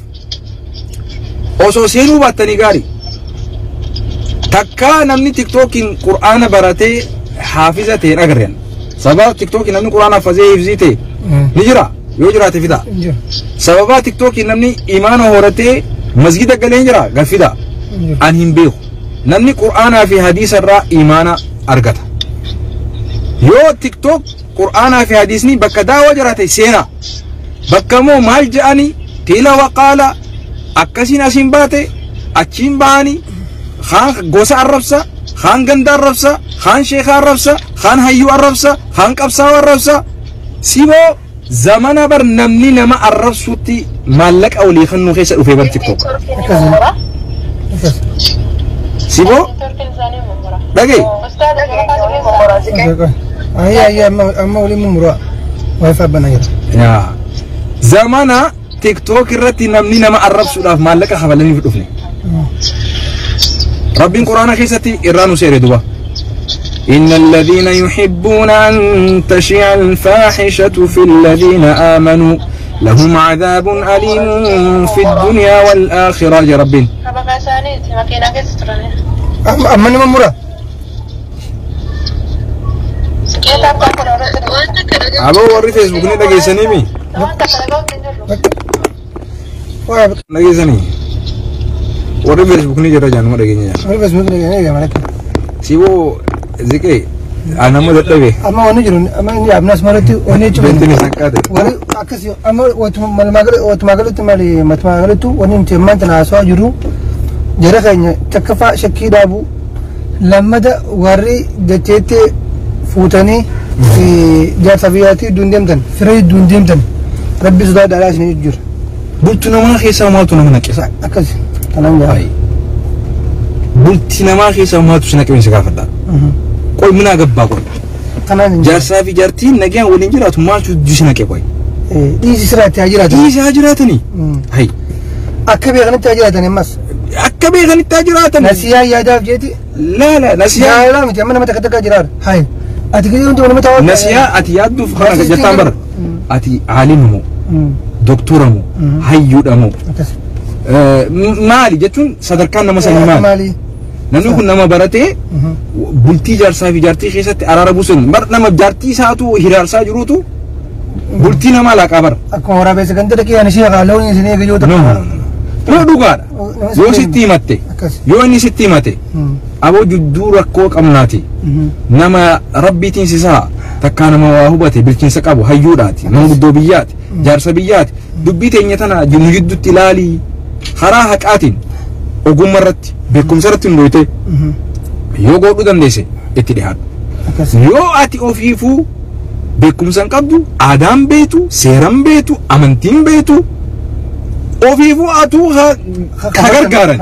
osoo seenuu baattanii gaarii. Takkaa namni TikTokiin qur'aana baratee haafiza ta'e hin agarreen. Sababa TikTokiin namni qur'aana hafazee hifzii ta'e ni jira yoo jiraate fida. Sababa TikTokiin namni imaana horatee masgida galee jira galfida. An hin beeku. Namni qur'aanaa fi hadiisa irraa imaana argata. Yoo TikTok qur'aanaa fi hadiisni bakka daawaa jiraate seenaa. Bakka immoo maal je'anii qiila waqaala akkasiin asiin baate achiin ba'anii kaan gosa arrabsa, kaan ganda arrabsa, kaan sheeka arrabsa, kaan hayyuu arrabsa, kaan qabsaa'oo arrabsa. Siboo zamana bar namni nama arrabsuutti maallaqa olii kennuu keessa dhufee bar TikTok. Siboo dhagee. Ayya amma waliin mummuraa. Wifi banaa jira. Yaa zamana TikTok irratti namni nama arrabsuudhaaf maallaqa kafalaniif dhufne. Rabbiin quraana keessatti irraa nu seere duba. إن الذين يحبون أن تشيع الفاحشة في الذين آمنوا لهم عذاب أليم في الدنيا والآخرة. يا ربين. أما نمرة. أبو وري فيسبوك ني دغيسني مي. دغيسني. وري فيسبوك ني جرا جانو دغيني. وري فيسبوك ني جرا سيبو زكي أنا ما دتبي. أما ونجرون أما إني أبناس مرتي ونجرون. بنتني سكاتي. وري أكسي أما وتمالي مالي متمالتو وننتي ما أنت ناسوا جرو جرخ تكفى شكي دابو لما دا وري دتيت فوتني في جالسة دون دمتن فري دون دمتن ربي سداد على سنين يجر. قلت نما خيسا ما تنما نكسا. أكسي تمام يا. قلت نما خيسا ما تسنك من سكافة دا. ቆይ ምን አገባ ቆይ ጃርሳ ፊ ጃርቲ ነገ ወሊን ጅራቱ ማልቱ ዲስነከ ቆይ ዲዚ ስራት ያጅራቱ ዲዚ ያጅራትኒ አይ አከበ ገነት ያጅራተን ማስ አከበ ገነት ያጅራተን ነሲያ ያዳፍ ጀቲ ላ ላ ነሲያ ላ ላ ምን መተከተከ ጅራር ሃይ አትግሪ እንት ወነ መታወቅ ነሲያ አቲ ያዱ ፍخنا ጀታን በር አቲ ዓሊም ሞ ዶክተር ሞ ሀዩ ደሞ ማሊ ጀቱን ሰደርካን ነመሰኒ ማሊ Namni kun nama baratee bultii jaarsaa fi jaartii keessatti araara buusun bar nama jaartii isaatu hiraarsaa jiruutu bultii namaa laaqaa bara. Akkuma waraabessa kan ta'e ani ishee loon isin eega yoo ta'u. No dhugaadha. Yoo sitti himatte yoo inni sitti himate aboo jidduu rakkoo qabnaati nama rabbiitiin sisaa takkaa nama waa hubate bilchiinsa qabu hayyuudhaati nama guddoo biyyaati jaarsa biyyaati dubbii teenya tana nu jidduutti ilaalii karaa haqaatiin ogummaa irratti beekumsa irratti hundoofte yoo godhuu dandeesse itti dhiyaadhu. Yoo ati ofiifuu beekumsa hin qabdu, aadaan beektu, seeraan beektu, amantiin beektu, ofiifuu atuu ka gargaaran.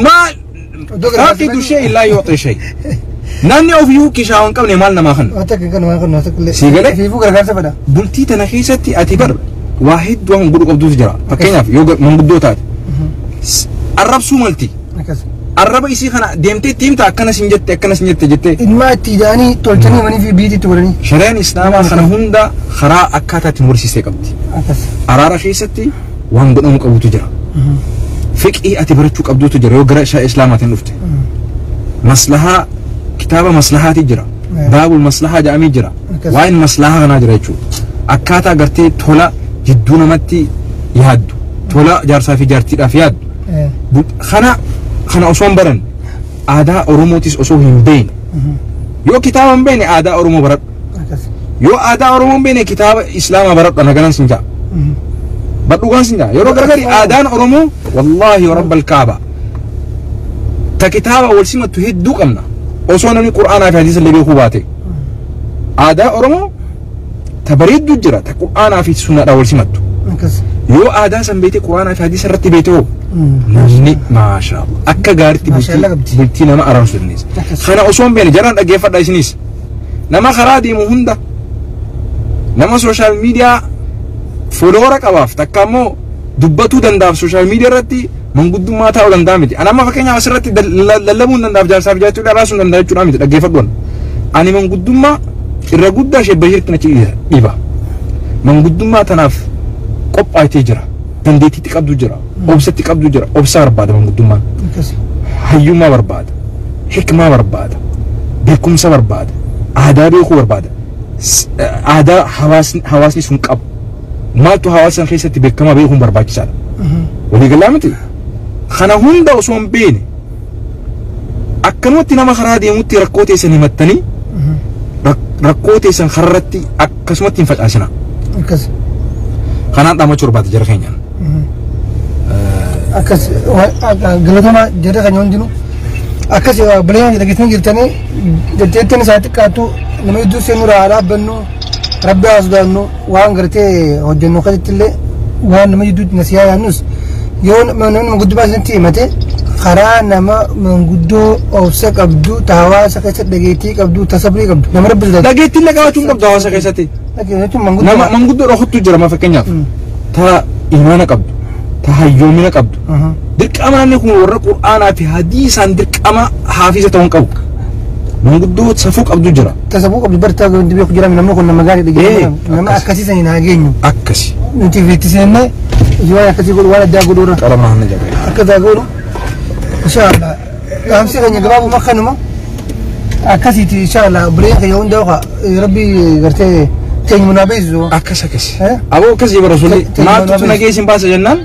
Maal faaqidu shay laa yu'ti shay. Namni ofiifuu kishaa hin qabne maal namaa kenna? Sii galee? Bultii tana keessatti ati bar waa hedduu waan godhuu qabduutu jira. Fakkeenyaaf yoo manguddoo taate. Arrabsuu malti. Arraba isii kana deemtee tiimta akkana sin jette akkana sin jette jettee. Ilma itti jedhanii tolchanii manii fi biitti godhanii. Shari'aan Islaamaa kana hunda karaa akkaataa ittiin barsiistee qabdi. Araara keessatti waan godhamu qabutu jira. Fiqhii ati barachuu qabdutu jira yoo gara shari'aa Islaamaatiin dhufte. Maslahaa kitaaba maslahaati jira. Baabul maslahaa jedhamee jira. Waa'een maslahaa kanaa jira jechuudha. Akkaataa gartee tola jidduu namatti yaaddu. Tola jaarsaa fi jaartiidhaaf yaaddu. Kana osoo hin baran aadaa Oromootis osoo hin beekne. Yoo kitaaba hin beekne aadaa Oromoo baradhu. Yoo aadaa Oromoo hin beekne kitaaba Islaamaa baradhu ana sin jaa. Badhugaan sin jaa. Yeroo gargari aadaan Oromoo wallaahi rabbal kaaba. Ta kitaaba wal simattu hedduu qabna. Osoo namni Qur'aanaa fi hadiisa illee beekuu baate. Aadaa Oromoo ta bareedduu jira ta Qur'aanaa fi sunnaadhaan wal simattu. Yoo aadaa san beekte Qur'aanaa fi hadiisa irratti beekte hoo namni maashaallah akka gaariitti bultii nama araarsuu dandeessa. Kana osoo hin beekne jaraan dhaggeeffadha isinis. Nama karaa deemu hunda nama sooshaal miidiyaa fooloora qabaaf takka immoo dubbatuu danda'aaf sooshaal miidiyaa irratti manguddummaa taa'uu danda'a miti. Ani amma fakkeenyaaf asirratti lallabuu hin danda'aaf jaarsaaf jaartii dharaasuu hin danda'a jechuudha miti dhaggeeffadhuun. Ani manguddummaa irra guddaa ishee Bashiritti na dhiba. Manguddummaa tanaaf qophaa'ee jira. Dandeettiitti qabdu jira. Obsatti qabdu jira. Obsaa barbaada manguddummaan. Hayyummaa barbaada. Hikmaa barbaada. Beekumsa barbaada. Aadaa beekuu barbaada. Aadaa hawaasni sun qabu. Maaltu hawaasa keessatti beekamaa beekuun barbaachisaadha. Waliigalaa miti. Kana hunda osoo hin beekne akkanumatti nama karaa deemutti rakkoo teessan himattanii rakkoo teessan kararratti akkasumatti hin facaasina. Kanaan dhaamachuu barbaada jara keenyaan. Akkas galatoomaa jara keenya hundinuu akkas buleen dhageessanii jirtanii jetteettiin isaa xiqqaattu nama hedduu seenuu irraa dhaabbannu rabbi haa sodaannu waan gartee hojjennu akkasitti illee waan nama jidduutti nasiyaa yaannus yoo namni manguddummaa isinitti himate karaa nama manguddoo obsa qabdu ta hawaasa keessatti dhageettii qabdu ta sabrii qabdu nama rabbi sodaatu. Dhageettii illee qabaachuu hin qabdu hawaasa keessatti. Nama manguddoo dhokattu jira ma fakkeenyaaf ta imaana qabdu ta hayyoomina qabdu. Dirqama namni kun warra Qur'aanaa fi hadiisaan dirqama haafisa ta'uu hin qabu. Manguddoo safuu qabdu jira. Ta safuu qabdu bartaa wanti beeku jira namni kun nama gaarii dhageettii nama akkasii saniin haa geenyu. Akkasi. Nuti itti seennee waan akkasii godhu waan addaa godhu irra. Qalama hanna jabee. Akkasaa godhu. Inshallah. Dhaamsi keenya gabaabuma kanuma akkasiiti inshallah buleen keenya hunda rabbi gartee keenya munaa beeksisu. Akkas akkas. Aboo akkas jee rasuulli maaltu nageessin baasa jennaan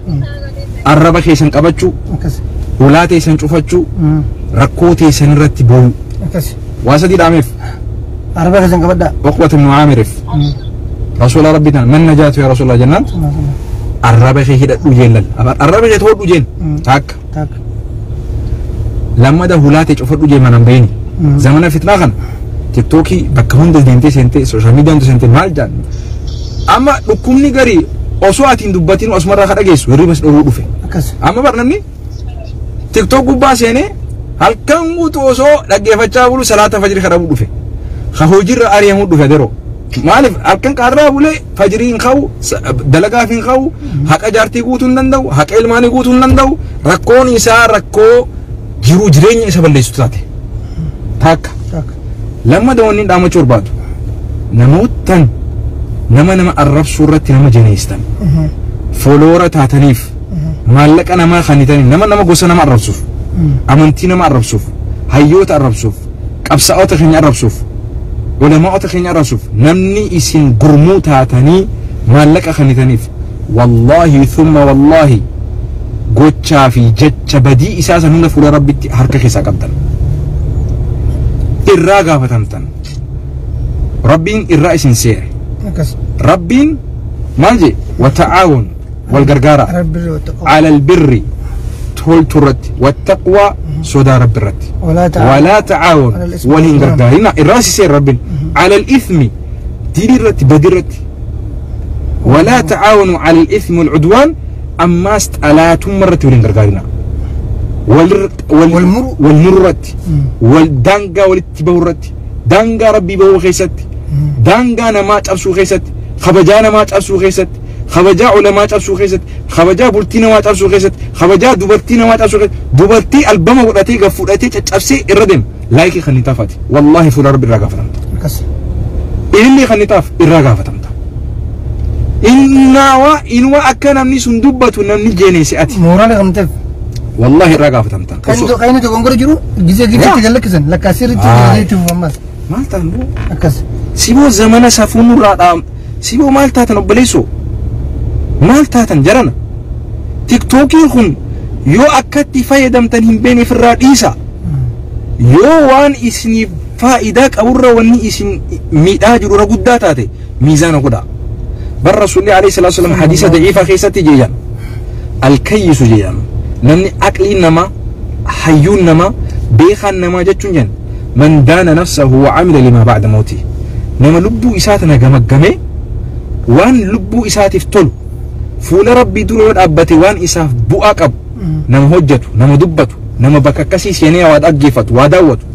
arraba keessan qabachuu ulaa teessan cufachuu rakkoo teessan irratti boo'u. Waa sadii dhaameef. Arraba keessan qabadhaa. Uqbata ibnu Aamirif. Rasuula rabbi tan man najaatu yaa rasuula jennaan arraba kee hidhadhu jeen arraba kee toodhu jeen takka. Lammada hulaa ta'e cufadhu jee manaan bahini. Zamana fitnaa kana tiktookii bakka hunda deemtee seentee sooshaal miidiyaa hunda seentee maal jaan amma dhukkubni garii osoo ati hin dubbatin asumarraa ka dhageessu hirribas dhowwuu dhufe. Amma bar namni tiktook gubbaa seenee halkan guutuu osoo dhaggeeffachaa bulu salaata fajrii kadhabuu dhufe. Ka hojiirra ari'amuu dhufe aderoo. Maaliif halkan qaarraa bulee fajrii hin qabu dalagaaf hin qabu haqa jaartii guutuu hin danda'u haqa ilmaanii guutuu hin danda'u rakkoon isaa rakkoo jiruu jireenya isa balleessu taate. Takka. Lamma wanni dhaamachuu barbaadu namootan nama nama arrabsuu irratti nama jeneestan fooloora taataniif maallaqa namaa kennitaniif nama nama gosa nama arrabsuuf amantii nama arrabsuuf hayyoota arrabsuuf qabsaa'ota keenya arrabsuuf ulamaa'ota keenya arrabsuuf namni isin gurmuu taatanii maallaqa kennitaniif wallaahi thumma wallaahi gochaa fi jecha badii isaa san hunda fuula rabbitti harka keessaa qabdan. Irraa gaafatamtan. Rabbiin irraa isin seere. Rabbiin maal jee wata'aawun wal gargaara ala albirri toltu irratti wattaqwaa sodaa rabbi irratti walaa ta'aawun wal hin gargaarina irraa si seere rabbiin ala alithmi dilii irratti badii irratti walaa ta'aawunu ala alithmi walcudwaan ammaas xalaatummaa irratti wal hin gargaarina. Wal murratti wal daangaa walitti bahu irratti daangaa rabbii bahuu keessatti daangaa namaa cabsuu keessatti kabajaa namaa cabsuu keessatti kabajaa ulamaa cabsuu keessatti kabajaa bultii namaa cabsuu keessatti kabajaa dubartii namaa cabsuu keessatti dubartii albama godhatee gad fudhatee caccabsee irra deema laayikii kan ni taafaati wallaahi fuula rabbi irraa gaafatamta. Ilillee kan ni taaf irraa gaafatamta. Innaawaa inuma akka namni sun dubbatu namni jeeneesse ati. Mooraan kan ta'e. Wallaahi irraa gaafatamta. Kan inni dogongora jiru gizee gizeetti gallakkisan lakkaasirritti gizeetti fufammas. Maal ta'an boo? Akkas. Siboo zamana safuu nurraa dhaam. Siboo maal taatan obboleessoo? Maal taatan jarana? Tiktookiin kun yoo akkatti fayyadamtan hin beekne ofirraa dhiisa. Yoo waan isiniif faayidaa qaburra wanni isin miidhaa jiru irra guddaa taate miizaana godha. Bar Rasuulli alayhi salaatu wassalaam hadiisa daciifa keessatti jeeyan. Alkayyisu jeeyan. Namni aqliin namaa, hayyuun namaa, beekaan namaa jechuun jen man daana nafsahu wa amila limaa ba'da mawti. Nama lubbuu isaa tana gamaggame waan lubbuu isaatiif tolu fuula rabbii dura yoo dhaabbate waan isaaf bu'aa qabu nama hojjetu, nama dubbatu, nama bakka akkasii seenee waa dhaggeeffatu, waa daawwatu.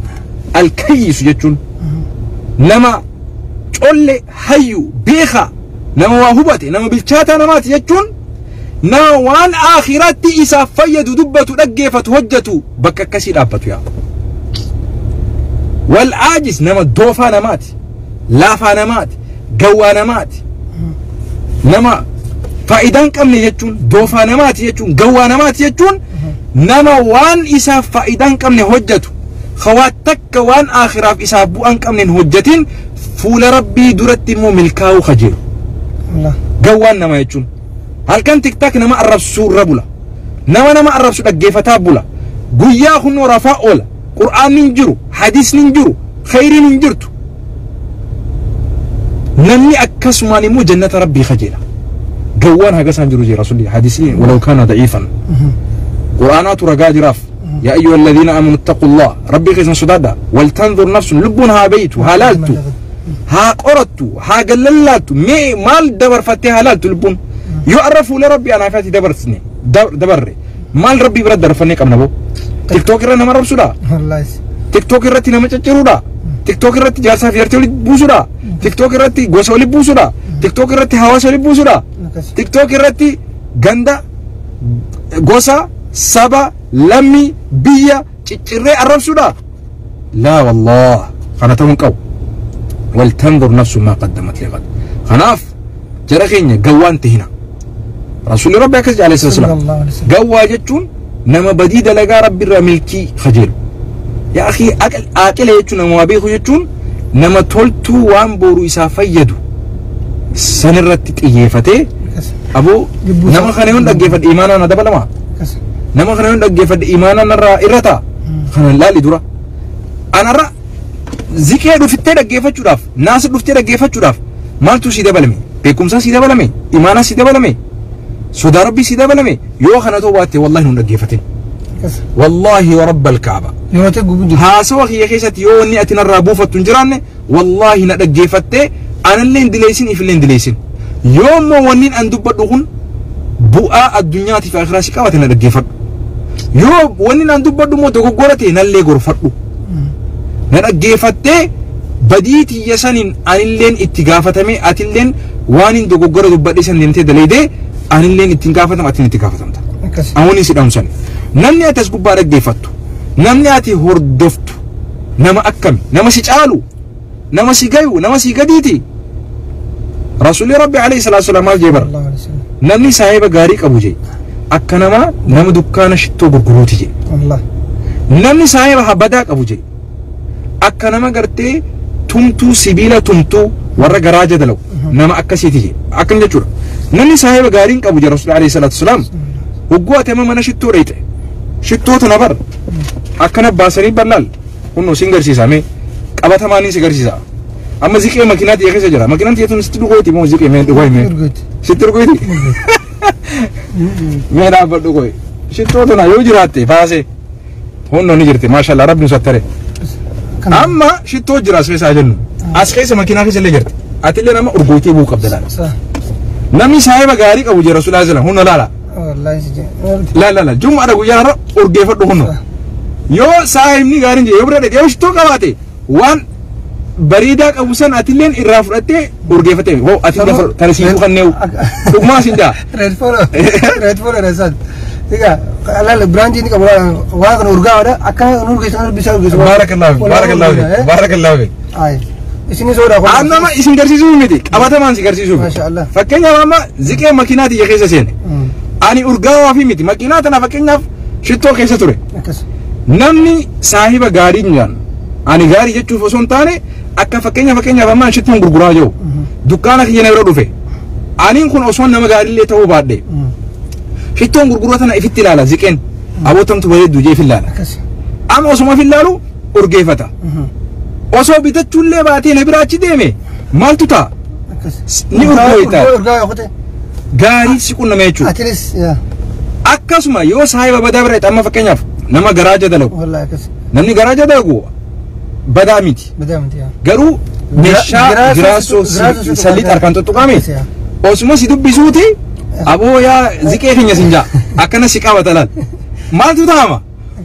Alkayyisu jechuun nama colle hayyu beekaa nama waa hubate nama bilchaataa namaati jechuun nama waan aakhiraatti isaaf fayyadu dubbatu dhaggeeffatu hojjetu bakka akkasii dhaabbatu yaa. Wal aajis nama doofaa namaati, laafaa namaati, gawwaa namaati. Nama faayidaa hin qabne jechuun doofaa namaati jechuun gawwaa namaati jechuun nama waan isaaf faayidaa hin qabne hojjetu hawaa takka waan aakhiraaf isaaf bu'aa hin qabne hin hojjetin fuula rabbii duratti immoo milkaa'uu kajeelu. Gawwaan nama jechuun halkan tiktak nama arrabsuu irra bula. Nama arrabsu dhaggeeffataa bula. Guyyaa kunoo rafaa oola. Qur'aanni hin jiru, hadiisni hin jiru, khayriin hin jirtu. Namni akkasumaan immoo jannata rabbii kajeela. Gawwaan haga isaan jiru jira Rasuulli hadiisni walaw kaana daciifan. Qur'aanaatu ragaa jiraaf. Yaa ayyuha alladhiina aamanu ittaqullah rabbii keessan sodaadha. Waltanzur nafsun lubbuun haa beeytu, haa laaltu, haa qorattu, haa gallallaattu, mee maal dabarfattee haa laaltu lubbuun. Yoo arra fuula rabbii anaaf ati dabarsine dabarre maal rabbii bira dabarfannee qabna boo. TikTok irra nama arrabsuudha. TikTok irratti nama cicciruudha. TikTok irratti jaarsaa fi jaartii walitti buusuudha. TikTok irratti gosa walitti buusuudha. TikTok irratti hawaasa walitti buusuudha. TikTok irratti ganda gosa saba lammii biyya ciccirree arrabsuudha. Laa wallah kana ta'uu hin qabu. Waltanzur nafsu maa qaddamat lighad. Kanaaf jara keenya gawwaan tahina. Rasuulli Rabbi akkas jedhe alayhi salaam. Gawwaa jechuun nama badii dalagaa Rabbi irraa milkii kajeelu. Yaa akhi aqila jechuun nama waa beeku jechuun nama toltuu waan boru isaa fayyadu sanirratti xiyyeeffatee aboo nama kana yoon dhaggeeffadhe imaanaan na dabalama. Nama kana yoon dhaggeeffadhe imaanaan narraa irra ta'a. Kana laali dura. Anarra ziqee dhuftee dhaggeeffachuudhaaf naasa dhuftee dhaggeeffachuudhaaf maaltu sii dabalame? Beekumsaa sii dabalame? Imaanaa sii dabalame? Sodaa rabbii sii dabalame? Yoo kana ta'uu baatte wallahi nun dhaggeeffatin. Wallahi wa rabbal kaaba. Haasawa kiyya keessatti yoo wanni ati narraa buufattu hin jiraanne wallahi na dhaggeeffattee anallee hin dileessin ifillee hin dileessin. Yoo immoo wanni an dubbadhu kun bu'aa addunyaatiif akhiraa si qabate na dhaggeeffadhu. Yoo wanni an dubbadhu immoo dogoggora ta'e nallee gorfadhu. Na dhaggeeffattee badii tiyya saniin anilleen itti gaafatame atilleen waan hin dogoggora dubbadhe san deemtee dalaydee anilleen ittiin gaafatama atiin itti gaafatamta. Awwani si dhaamsan. Namni ati as gubbaa dhaggeeffattu, namni ati hordoftu nama akkami, nama si caalu, nama si gayu, nama si gadiiti. Rasuulli Rabbi alayhi salaatu wasalaam maal jee bara? Namni saahiba gaarii qabu jee akka nama nama dukkaana shittoo gurguruuti jee. Namni saahiba badaa qabu jee akka nama gartee tumtuu sibiila tumtuu warra garaaja dalagu nama akkasiiti jee. Akkam jechuudha. Namni saahiba gaariin qabu jee Rasuulli alayhi salaatu wasalaam hogguu ati amma mana shittoo dheeyte shittoo tana bar akkana baasanii ballaal kunnoo sin garsiisa mee qabatamaaniin si garsiisa. Amma ziqee makiinaa tiyya keessa jira. Makiinaan tiyya tun sitti dhugooti moo ziqee mee dhugoo mee sitti dhugooti mee dhaabbadhu qoy shittoo tana yoo jiraatte baasee hunnoo ni jirti maashaallah rabbi nu sattare. Amma shittoo jira as keessa jennu as keessa makiinaa keessa illee jirti atillee nama urgootee bu'uu qabda laala. Namni saahiba gaarii qabu jira Rasuulaa sallam hunnoo laala. La la la jum'aadha guyyaa har'a urgeeffadhu hunnoo. Yoo saahibni gaariin jira yoo bira dhaqee yoo shittoo qabaate waan bareedaa qabu san atilleen irraa fudhattee urgeeffattee hoo ati tana siifuu kanneewu dhugumaa siin jaa. Red follow resan. Egaa alaala biraandii ni qabu waan kana urgaa'aadha akka nu urgeessan rabbi isaa urgeessu. Baarakallahu fiik baarakallahu fiik baarakallahu fiik. Isin sodaa kun. Amma isin garsiisuu miti qabatamaan si garsiisuu. Maashaallah. Fakkeenyaaf amma ziqee makiinaa tiyya keessa seene. Ani urgaawaa fi miti makiinaa tana fakkeenyaaf shittoo keessa ture. Namni saahiba gaarii jiraan ani gaarii jechuuf osoo hin taane akka fakkeenyaaf amma shittoon gurguraa jiru dukkaana kiyya na bira dhufe aniin kun osoo nama gaariillee ta'uu baadhe Shittoon gurguruu tana ifitti ilaala ziqeen abootamtu bareeddu jee ilaala. Amma osuma ilaalu urgeeffata. Osoo bitachuullee baatee na bira achi deeme maaltu ta'a? Ni urgooyta. Gaarii si qunname jechuudha. Akkasuma yoo saahiba badaa bira amma fakkeenyaaf nama garaaja dalagu. Namni garaaja dalagu badaa miti. Garuu meeshaa giraasoo salliixa harkaan tuttuqame osuma si dubbisuuti aboo yaa ziqee keenya sin jaa akkana si qabata laal. Maaltu ta'ama?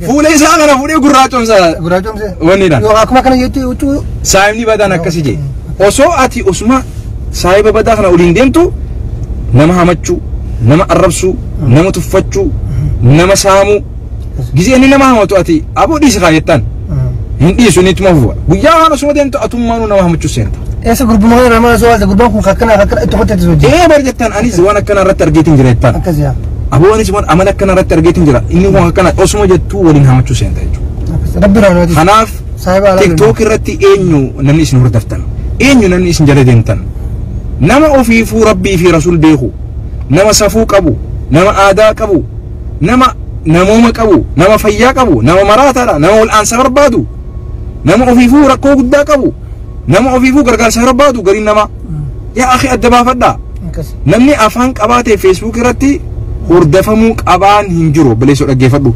Fuula isaa kana fuudhee gurraachoomsa. Gurraachoomsa. Wanniidhaan. Yoo akkuma kana jettu huccuu. Saahibni badaan akkasi jee. Osoo ati osuma saahiba badaa kana waliin deemtu nama hamachuu, nama arrabsuu, nama tuffachuu, nama saamuu. Gizee inni nama hamatu ati aboo dhiisi kaa jettaan. Hin dhiisu inni ittuma fufa. Guyyaa waan osuma deemtu atummaanuu nama hamachuu seenta. Eessa gurbuma kana nama osoo halte gurbaan kun akkana akkana itti qoteetu hojii. Ee bar jettaan anis waan akkana irratti argeetiin jira jettaan. Akkas yaa. Aboo anis waan amala akkana irratti argeetiin jira. Inni kun akkana osuma jettuu waliin hamachuu seenta jechuudha. Rabbi raawwati. Kanaaf TikTok irratti eenyu namni isin hordoftan, eenyu namni isin jala deemtan, nama ofiifuu rabbii fi rasuul beeku, nama safuu qabu, nama aadaa qabu, nama namooma qabu, nama fayyaa qabu, nama maraataadha, nama wal'aansa barbaadu, nama ofiifuu rakkoo guddaa qabu, nama ofiifuu gargaarsa barbaadu gariin nama yaa akhi adda baafadhaa. Namni afaan qabaatee Facebook irratti hordofamuu qabaan hin jiru obboleessoo dhaggeeffadhu.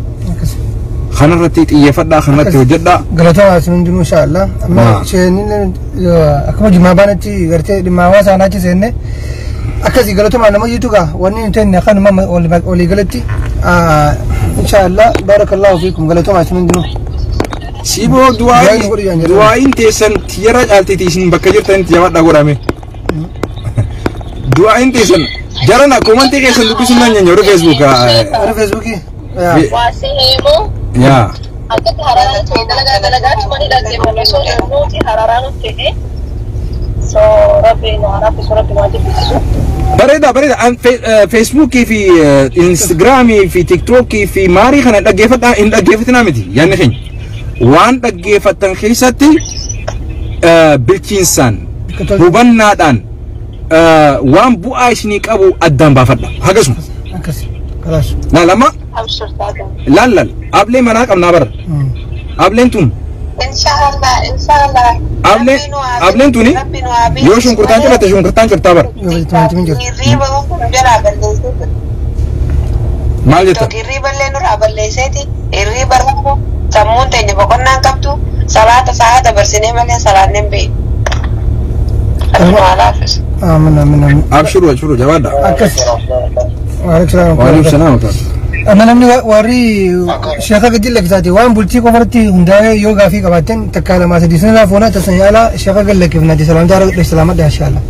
Kanarratti xiyyeeffadhaa kanarratti hojjedhaa. Galatooma isin hundinuu inshaallah. Amma isheen akkuma jimaa baanatti gartee dhimma hawaasaa achi seenne akkasii galatooma nama jitu gaa wanni nuti inni akkanuma walii galatti inshaallah baarakallahu fiikum galatooma isin hundinuu. Siboo du'aayin teessan tiyyara caalteeti isin bakka jirtanitti jabaadhaa godhame. Du'aayin teessan jarana koomantii keessan dubbisuun nan nyaanya warra Facebook. Warra Facebookii. Waasihimu. Yaa. Akkatti hararaa ta'e dalagaa dalagaa tumanii dhaggeeffanne osoo jirruuti hararaa nutti ta'e. So rabbi nu harafisu rabbi nu ajjeesisu. Bareeda bareeda Facebookii fi Instagramii fi TikTokii fi maarii kana dhaggeeffadhaa hin dhaggeeffatinaa miti yaadni keenya. Waan dhaggeeffattan keessatti bilchiinsaan hubannaadhaan waan bu'aa isinii qabu addaan baafadha. Hagasuma. Laalama. Laal laal ablee manaa qabnaa bara. Ableen tun. Ableen tuni yoo shunkurtaan ciratte shunkurtaan cirtaa bara. Maal jetta? Hirriba illee nurraa balleesseeti. Hirriba rakkoo sammuun teenya boqonnaan qabdu salaata sa'a dabarsinee malee salaanneen beeku. Aamin aamin aamin. Abshuru abshuru jabaadha. Akkas. Waalaikum Waalaikum salaam. Amma namni warri sheeka gadi lakkisaati waan bultii qofarratti hundaa'ee yoo gaafii qabaattan takka lamaa sadii sanarraa foonaa tasan yaala sheeka gadi lakkifnaati salaamtaa argadhe salaamadha inshaallah.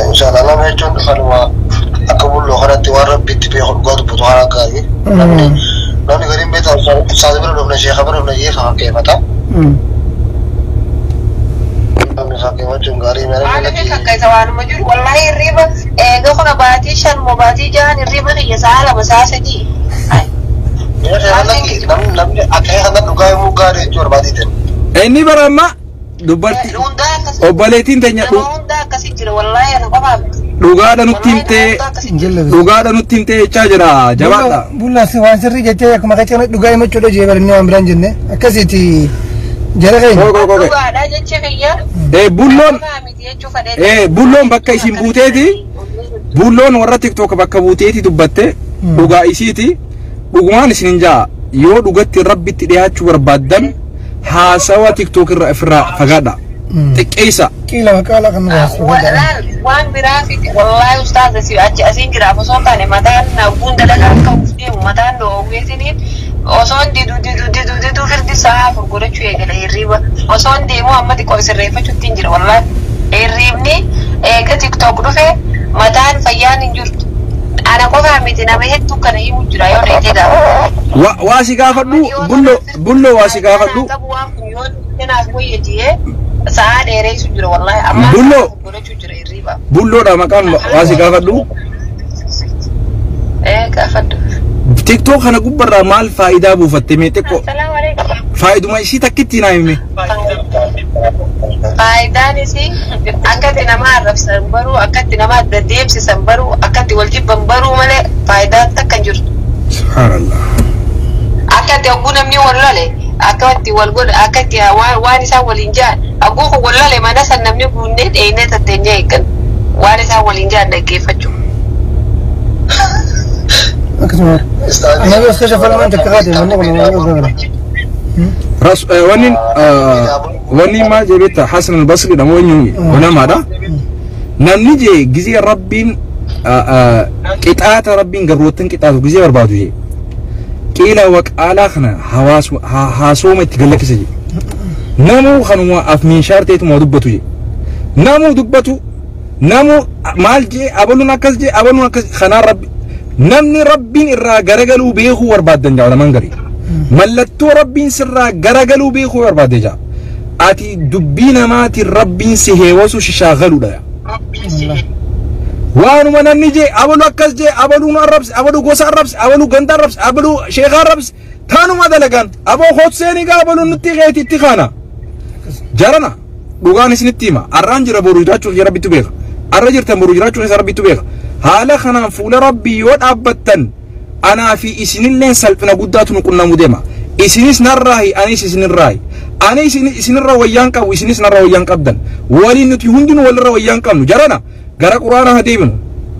Inshaallah nama jechuun dhufanuma akka bulloo kanatti waan rabbitti beeku dhugaa dubbatu waan gaarii. Namni gariin beektaa ustaaza bira dhufna sheeka bira dhufna jee fakkeeffata. Namni fakkeeffachuun gaarii Maaliif fakkeessa waanuma jiru wallahi hirriba eega kuna baatii 5 moo baatii 6 hirriba kiyya sa'a 2 sa'a 3. Namni akka kana dhugaa himuu gaarii jechuu barbaadite. Inni bara amma dubartii obboleettiin teenya hundaa akkasii jira wallahi ana qofaaf. Dhugaadha nutti himtee dhugaadha nutti himtee jechaa jira jabaadha. Bulla waan sirrii jettee akkuma kana dhugaa himachuudha jee barannee waan biraan jenne akkasiiti jara keenya. Dhugaadha jechee kiyya. Bulloon bulloon bakka isin buuteeti bulloon warra TikTok bakka buuteeti dubbatte dhugaa isiiti dhugumaan isin hin jaa yoo dhugatti rabbitti dhiyaachuu barbaaddan haasawa TikTok irraa ofirraa fagaadha. Xiqqeessa. Qiila maqaala kan waan biraa fiti wallahi ustaaza si achi asiin jiraaf osoo taane mataan naaguun dalagaa akka uuf deemu mataan dhoowweetiniin osoon didu didu didu didu firdi sa'a afur godhachuu eegala hirriba osoon deemu amma xiqqoo sirreeffachuutti hin jira wallahi hirribni eega TikTok dhufe mataan fayyaan hin jirtu ana qofaa miti nama hedduu kana himu jira yoo dheedee gaafa. Waa si gaafadhu bulloo waa si gaafadhu. Waan kun yoo kanaaf wayya sa'a dheereessu jira wallahi amma godhachuu jira hirriba. Bulloodha maqaan waa si gaafadhu. Gaafadhu. TikTok kana gubbarraa maal faayidaa buufatte mee xiqqoo? Faayiduma isii takkitti naa himi. Faayidaa Faayidaanis akkatti nama arrabsan baruu, akkatti nama adda deemsisan baruu, akkatti wal jibban baruu malee faayidaan takka hin jirtu. Subhaanallah. Akkatti hogguu namni wal lole, akkatti wal godhe, akkatti waan isaan waliin ja'an, hogguu kun wal lole mana san namni guunnee dheeyinee tatteenyee eeggan waan isaan waliin ja'an dhaggeeffachuu. Akkasuma. Anaa as keessa falmaan takka kaate manni kun waan kana. Wanni wanni maal jee beektaa Hasan al-Basri dha moo eenyu ulamaadha. Namni jee gizee rabbiin qixaata rabbiin gabroottan qixaatu gizee barbaadu jee. Qiila waqaalaa kana haasoma itti gallakkisa jee. Namuu kanuma af meeshaa ta'eetuma dubbatu jee. Namuu dubbatu namuu maal jee abaluun akkas jee abaluun akkas kanaan rabbi namni rabbiin irraa garagaluu beekuu barbaaddan jaa ulamaan garii. Mallattoo rabbiin sirraa garagaluu beekuu barbaadde jaa. Ati dubbii namaatiin rabbiin si heewasu shishaagaluudha. Waanuma namni jee abalu akkas jee abaluu nu arrabse abaluu gosa arrabse abaluu ganda arrabse abaluu sheekha arrabse taanuma dalagan aboo hotseenii gaa abaluu nutti qeeti itti kaana. Jarana dhugaan isinitti hima arraan jira boru jiraachuu kiyya rabbittu beeka arra jirtan boru jiraachuu keessa rabbittu beeka haala kanaan fuula rabbii yoo dhaabbattan anaa fi isinilleen salphina guddaatu nu qunnamuu deema isinis narraahi anis isinirraahi ani isinirra wayyaan qabu isinis narra wayyaan qabdan waliin nuti hundinuu walirra wayyaan qabnu jarana gara quraana haa deebinu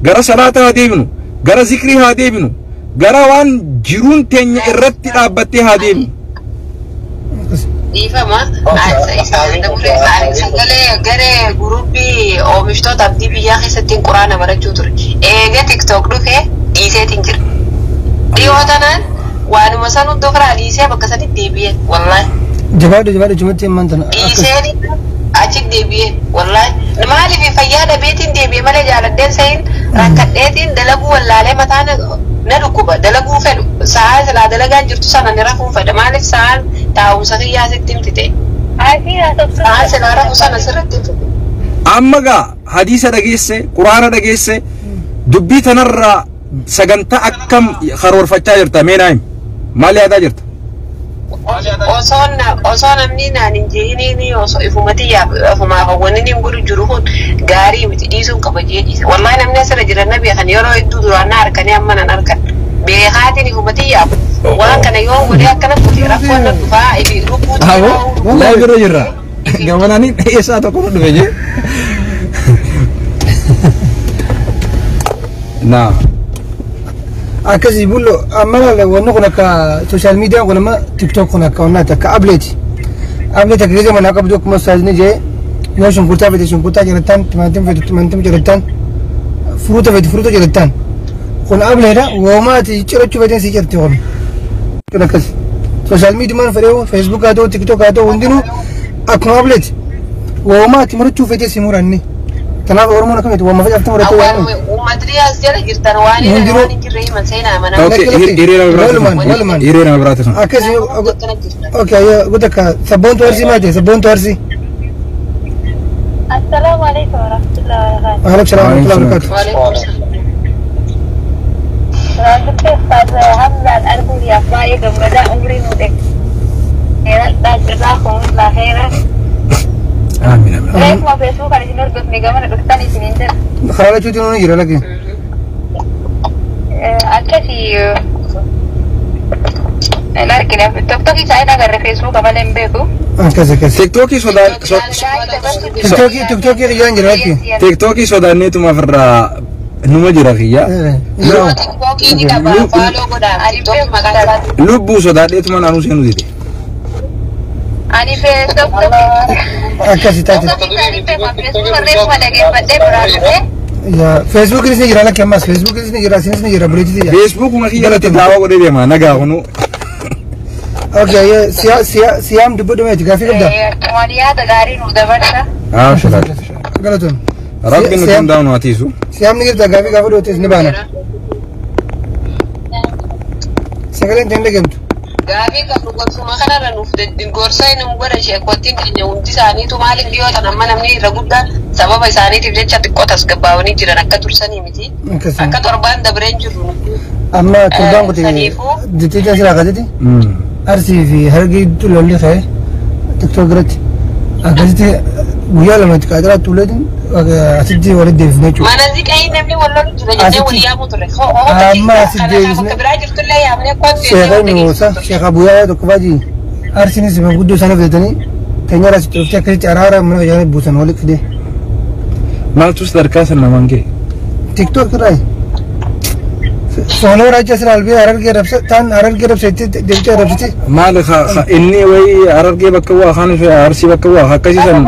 gara salaata haa deebinu gara zikrii haa deebinu gara waan jiruun teenya irratti dhaabbattee haa deebinu. Dhiifama. Sagalee garee guruppii oomishtoota abdii biyyaa keessatti quraana barachuu ture. Eega TikTok dhufee dhiiseetiin jira. Dhiyoo tanaan waanuma san hunda ofirraa dhiisee bakka sanitti deebi'e wallaahi. Jabaadhu jabaadhu jumatti himman tana. Dhiiseen achi deebi'e wallaahi. Maaliif fayyaa dhabeetiin deebi'e malee jaaladheen sayin rakkadheetiin dalaguu wallaalee mataa na dhukkuba dalaguu fedhu sa'aa silaa dalagaan jirtu sana ni rafuun fedha maaliif sa'aan taa'umsa kiyyaa sitti himti ta'e. Sa'aa silaa rafu sana sirriitti himti. Amma gaa hadiisa dhageesse quraana dhageesse dubbii tanarraa sagantaa akkam karoorfachaa jirta mee naayim maal yaadaa jirta? Osoo namni naan hin jeehinii osoo ifumatti ifumaaf wanni inni godhu jiru kun gaarii miti dhiisuun qaba jee dhiisa. Wallaahi namni asirra jiran na beekan yeroo hedduu duraan na harkanii amma nan harkan. Beekaatiin ifumatti yaafu. Waan kana yoo godhee akkana godhe rakkoon na dhufaa ifi lubbuutti. Aboo laayif irra jirra. Gamanaanii eessaa tokko nu dhufe jee. Naa. Akkasii bullo amma laala wanni kun akka sooshaal miidiyaan kun amma tiktok kun akka wannaati akka ableeti. Ableeti akka gisee manaa qabdu akkuma ustaazni jee yoo shunkurtaa fete shunkurtaa jedhattaan timaatim fete timaatim jedhattaan furuuta fete furuuta jedhattaan kun ableedha woomaati cirachuu feteen sii cirti kun. Kun akkasi sooshaal miidiyaan fedhee feesbuuk haa ta'u tiktok haa ta'u hundinuu akkuma ableeti woomaati murachuu fetee si muranni. Kanaaf Oromoon akkamitti waamma facaafte murate waan. Uummatni as jala jirtan waan hin jirre himan seenaa mana. Okay, hiriira biraati. Hiriira biraati. Akkasii okay guddaka sabboontu arsii maate sabboontu arsii. Assalaamu alaikum warahmatullahi wabarakatuh. Waalaikum salaam warahmatullahi wabarakatuh. Raabbitti Ustaaz Hamzaan arguudhaaf baay'ee gammadaa umrii nuu dheeradhaa jazaakumullaa khairan. Amiin amiin. Reefuma feesbuuk kan isin hordofne gamana dhuftan isiniin jira. Karaa lachuutiin ni jira lakin. Akkasii hin argine tiktookii isaa hin agarre feesbuuka malee hin beeku. Akkas akkas. Tiktookii sodaan Tiktookii tiktookii kiyyaan jira lakin. Tiktookii sodaanneetuma ofirraa numa jira kiyya. Tiktookii ni qaba faaloo godhaa tiktookii maqaa isaatiin. Lubbuu sodaadheetuma naannoo seenuu dide. Ani feesbuuk Akkasii taate. Reefuma dhaggeeffadhee biraa dhufee. Yaa feesbuukiinis ni jira lakki ammas feesbuukiinis ni jira isinis ni jira buleetii. Feesbuukuma kiyya irratti daawaa godhee deema nagaa kunu. Okay siyaam dubbadhu meeti gaaffii qabdaa? Waan yaada gaarii nuuf dabarsa. Ah shalaal. Galatoon. Rabbiin nuti hundaa'u nu hatiisu. Siyaam ni jirta gaaffii gaafa dhootes ni baana. Sagaleen ta'in dhagamtu. Gaafii qabnu gorsuma kanarra nuuf gorsa inni godha sheekottiin keenya hundi isaaniitu maaliif dhiyoo tan amma namni irra guddaan sababa isaaniitiif jecha xiqqoo tasgabbaa'anii jiran akka tursanii miti. Akka torbaan dabreen jirru. Amma torbaan kute jecha silaa kaasatti Arsii fi Harargee lolli ka'e tiktook irratti akkasitti Guyyaa lamatti qaadara tuuleetiin asitti walitti deebisne jechuudha. Mana ziqaa namni wal lolu jira jennee wal yaamuu ture. Amma asitti deebisne. Sheekha Moosa, Sheekha Abuyaa tokko baajii Arsiinis guddoo isaanii fidatanii teenyara asitti dhuftee akkasitti araara mana fayyaa buusan walitti fidee. Maaltu sadarkaa san namaan ga'e? TikTok irraa. Sooloo raajaa sira albee harargee rabsa taan harargee rabsa deemtee rabsite. Maal inni wayii harargee bakka bu'aa kaan arsii bakka bu'aa akkasii san.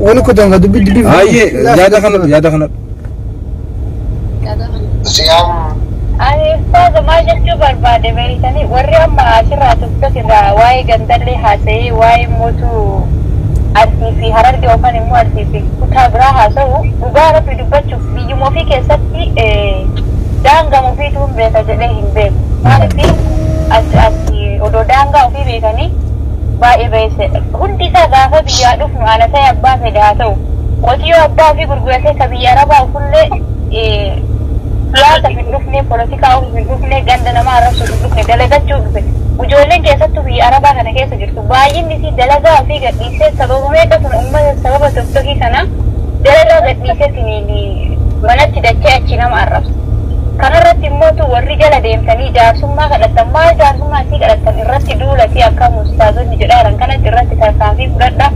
Wali kutan ga dubbi dubbi. Ayyee yaada kana yaada kana. Ani ustaaza maal jechuu barbaade beektanii warri amma asirraa TikTok irraa waa'ee gandallee haasa'ee waa'ee mootuu Arsii fi Harargee yookaan immoo Arsii fi kutaa biraa haasa'u dhugaa rabbi dubbachuuf biyyuma ofii keessatti daangaa ofiitu hin beeka jedhee hin beeku. Maaliif as odoo daangaa ofii beekanii baay'ee beesedha. Hundi isaa gaafa biyyaa dhufnu ana ta'e abbaa fedhe haa ta'u. Qotiyyoo abbaa ofii gurguratee ka biyya arabaa ofillee siyaasa hin dhufne, polotikaa ofii hin dhufne, ganda namaa arrabsuuf hin dhufne, dalagachuu dhufe. Ijoolleen keessattuu biyya arabaa kana keessa jirtu baay'inni isii dalagaa ofii gadhiisee sababa meeqa sun uummata sababa tiktokii kana dalagaa gadhiisee manatti dachee achi nama arrabsa. Kanarratti immoo warri jala deemtanii jaarsummaa kadhatan maal jaarsummaa isii kadhatan irratti duulatii akka mustaazonni jedhaaran kanatti irratti tarkaanfii fudhadha.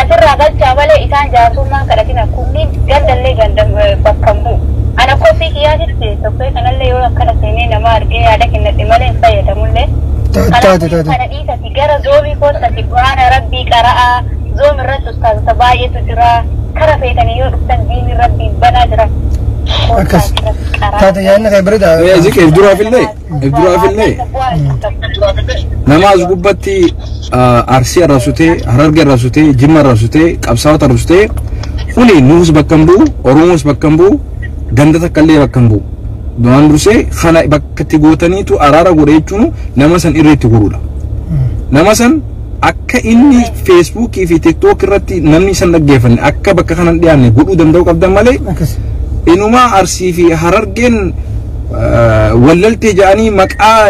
Asirraa galchaa malee isaan jaarsummaa kadhatina kunniin gandallee ganda bakka hin bu'u. Ana kofii kiyyaatitti tokko kanallee yoo akkana seenee nama argee yaada kennate malee hin fayyadamullee. Taate taate. Kana dhiisati gara zoomii koottati quraana rabbii qara'aa zoom irratti ustaazota baay'eetu jira. Kara feetanii yoo dhuftan diinii rabbiin banaa jira. Akkas. Taate yaadni kee bareeda. Ziqee duraafillee duraafillee nama as gubbatti Arsii arrabsutee Harargee arrabsutee Jimma arrabsutee qabsaa'ota arrabsutee kuni nuus bakka hin bu'u Oromoos bakka hin bu'u ganda takka illee bakka hin bu'u. Duraan dursee kana bakka itti gootaniitu araara godhe jechuun nama san irra itti godhuudha. Nama san akka inni feesbuukii fi tiktook irratti namni san dhaggeeffanne akka bakka kanan dhiyaanne godhuu danda'u qabdan malee inumaa Arsii fi Harargeen wallaltee jedhanii maqaa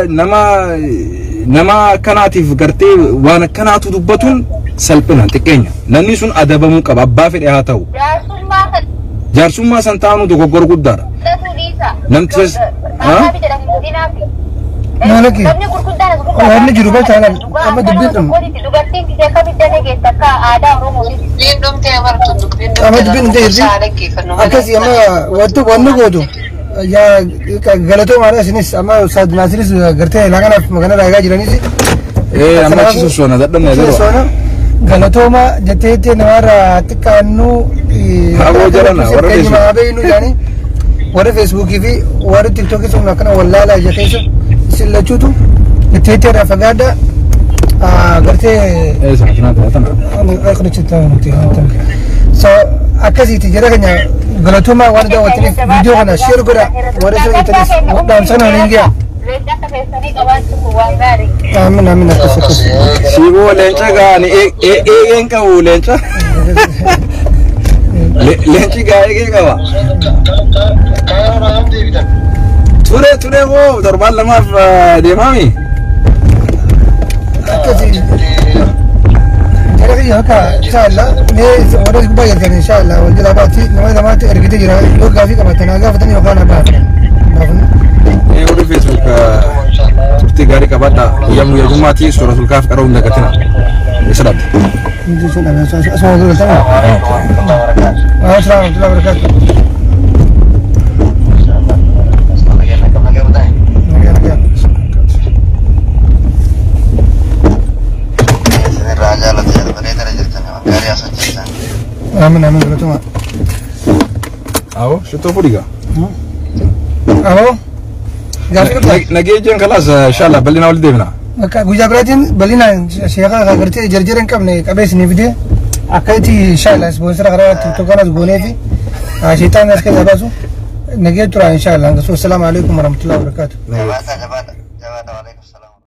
nama akkanaatiif gartee waan akkanaatu dubbatuun salphina xiqqeenya. Namni sun adabamuu qaba abbaa fedhe haa ta'u. Jaarsummaa san taa'anu dogoggora guddaadha. Namti Maalaki? Wanni jiru baa caalaan amma dubbiin dhumu. Dubartiin kisee akkamitti dhageessa akka aadaa Oromoo. Amma dubbiin dhumtee jirti. Akkasii amma wanti wanni gootu yaa galatoomaadha isinis amma Ustaad Naasiris gartee laaqanaaf magaalaa raagaa jiranis. Amma achi sossoona dadhabne yeroo. Galatooma jettee jettee namarraa xiqqaannu. Aboo jarana warra feesbuukii. Warra feesbuukii fi warra tiktokii sun akkana wallaalaa ija keessa isin lachuutu jettee jettee irraa fagaadha. Gartee. So akkasiiti jara keenya galatoomaa waan daawwattaniif viidiyoo kana sheer godha warra isa jettanis dhaamsa kana waliin ga'a. Aamin aamin akkas akkas. Siiboo leenca gaani eegeen qabu leenca. Leenci gaa eegee qaba. Ture ture moo torbaan lamaaf deemaami? Akkasii. Jara kiyya akka inshallah mee warra gubbaa jirtan inshallah wal jala baati nama lamaatti ergitee jira yoo gaafii qabaatan haa gaafatanii yookaan haa baafatan. Warri Facebook turtii gaarii qabaadha. Guyyaa guyyaa jummaatti suuratul kaaf qara'uu hin dagatina. Isa dhabde. Asuma wal galtama. Assalamu alaikum warahmatullahi wabarakatuh. Amin amin galatoomaa. Awo shittoo fudhigaa. Awo. Gaafii qabdaa? Nagee jeen kalaas inshallah bal'inaa walitti deebina. Bakka guyyaa biraatiin bal'inaan sheekaa gartee jarjara hin qabne qabee isinii fidee akka itti inshallah ispoonsira karaa tiktok kanas goonee fi sheexaan as keessaa baasu nagee tura inshallah. Assalaamu alaikum warahmatullahi wabarakatuh.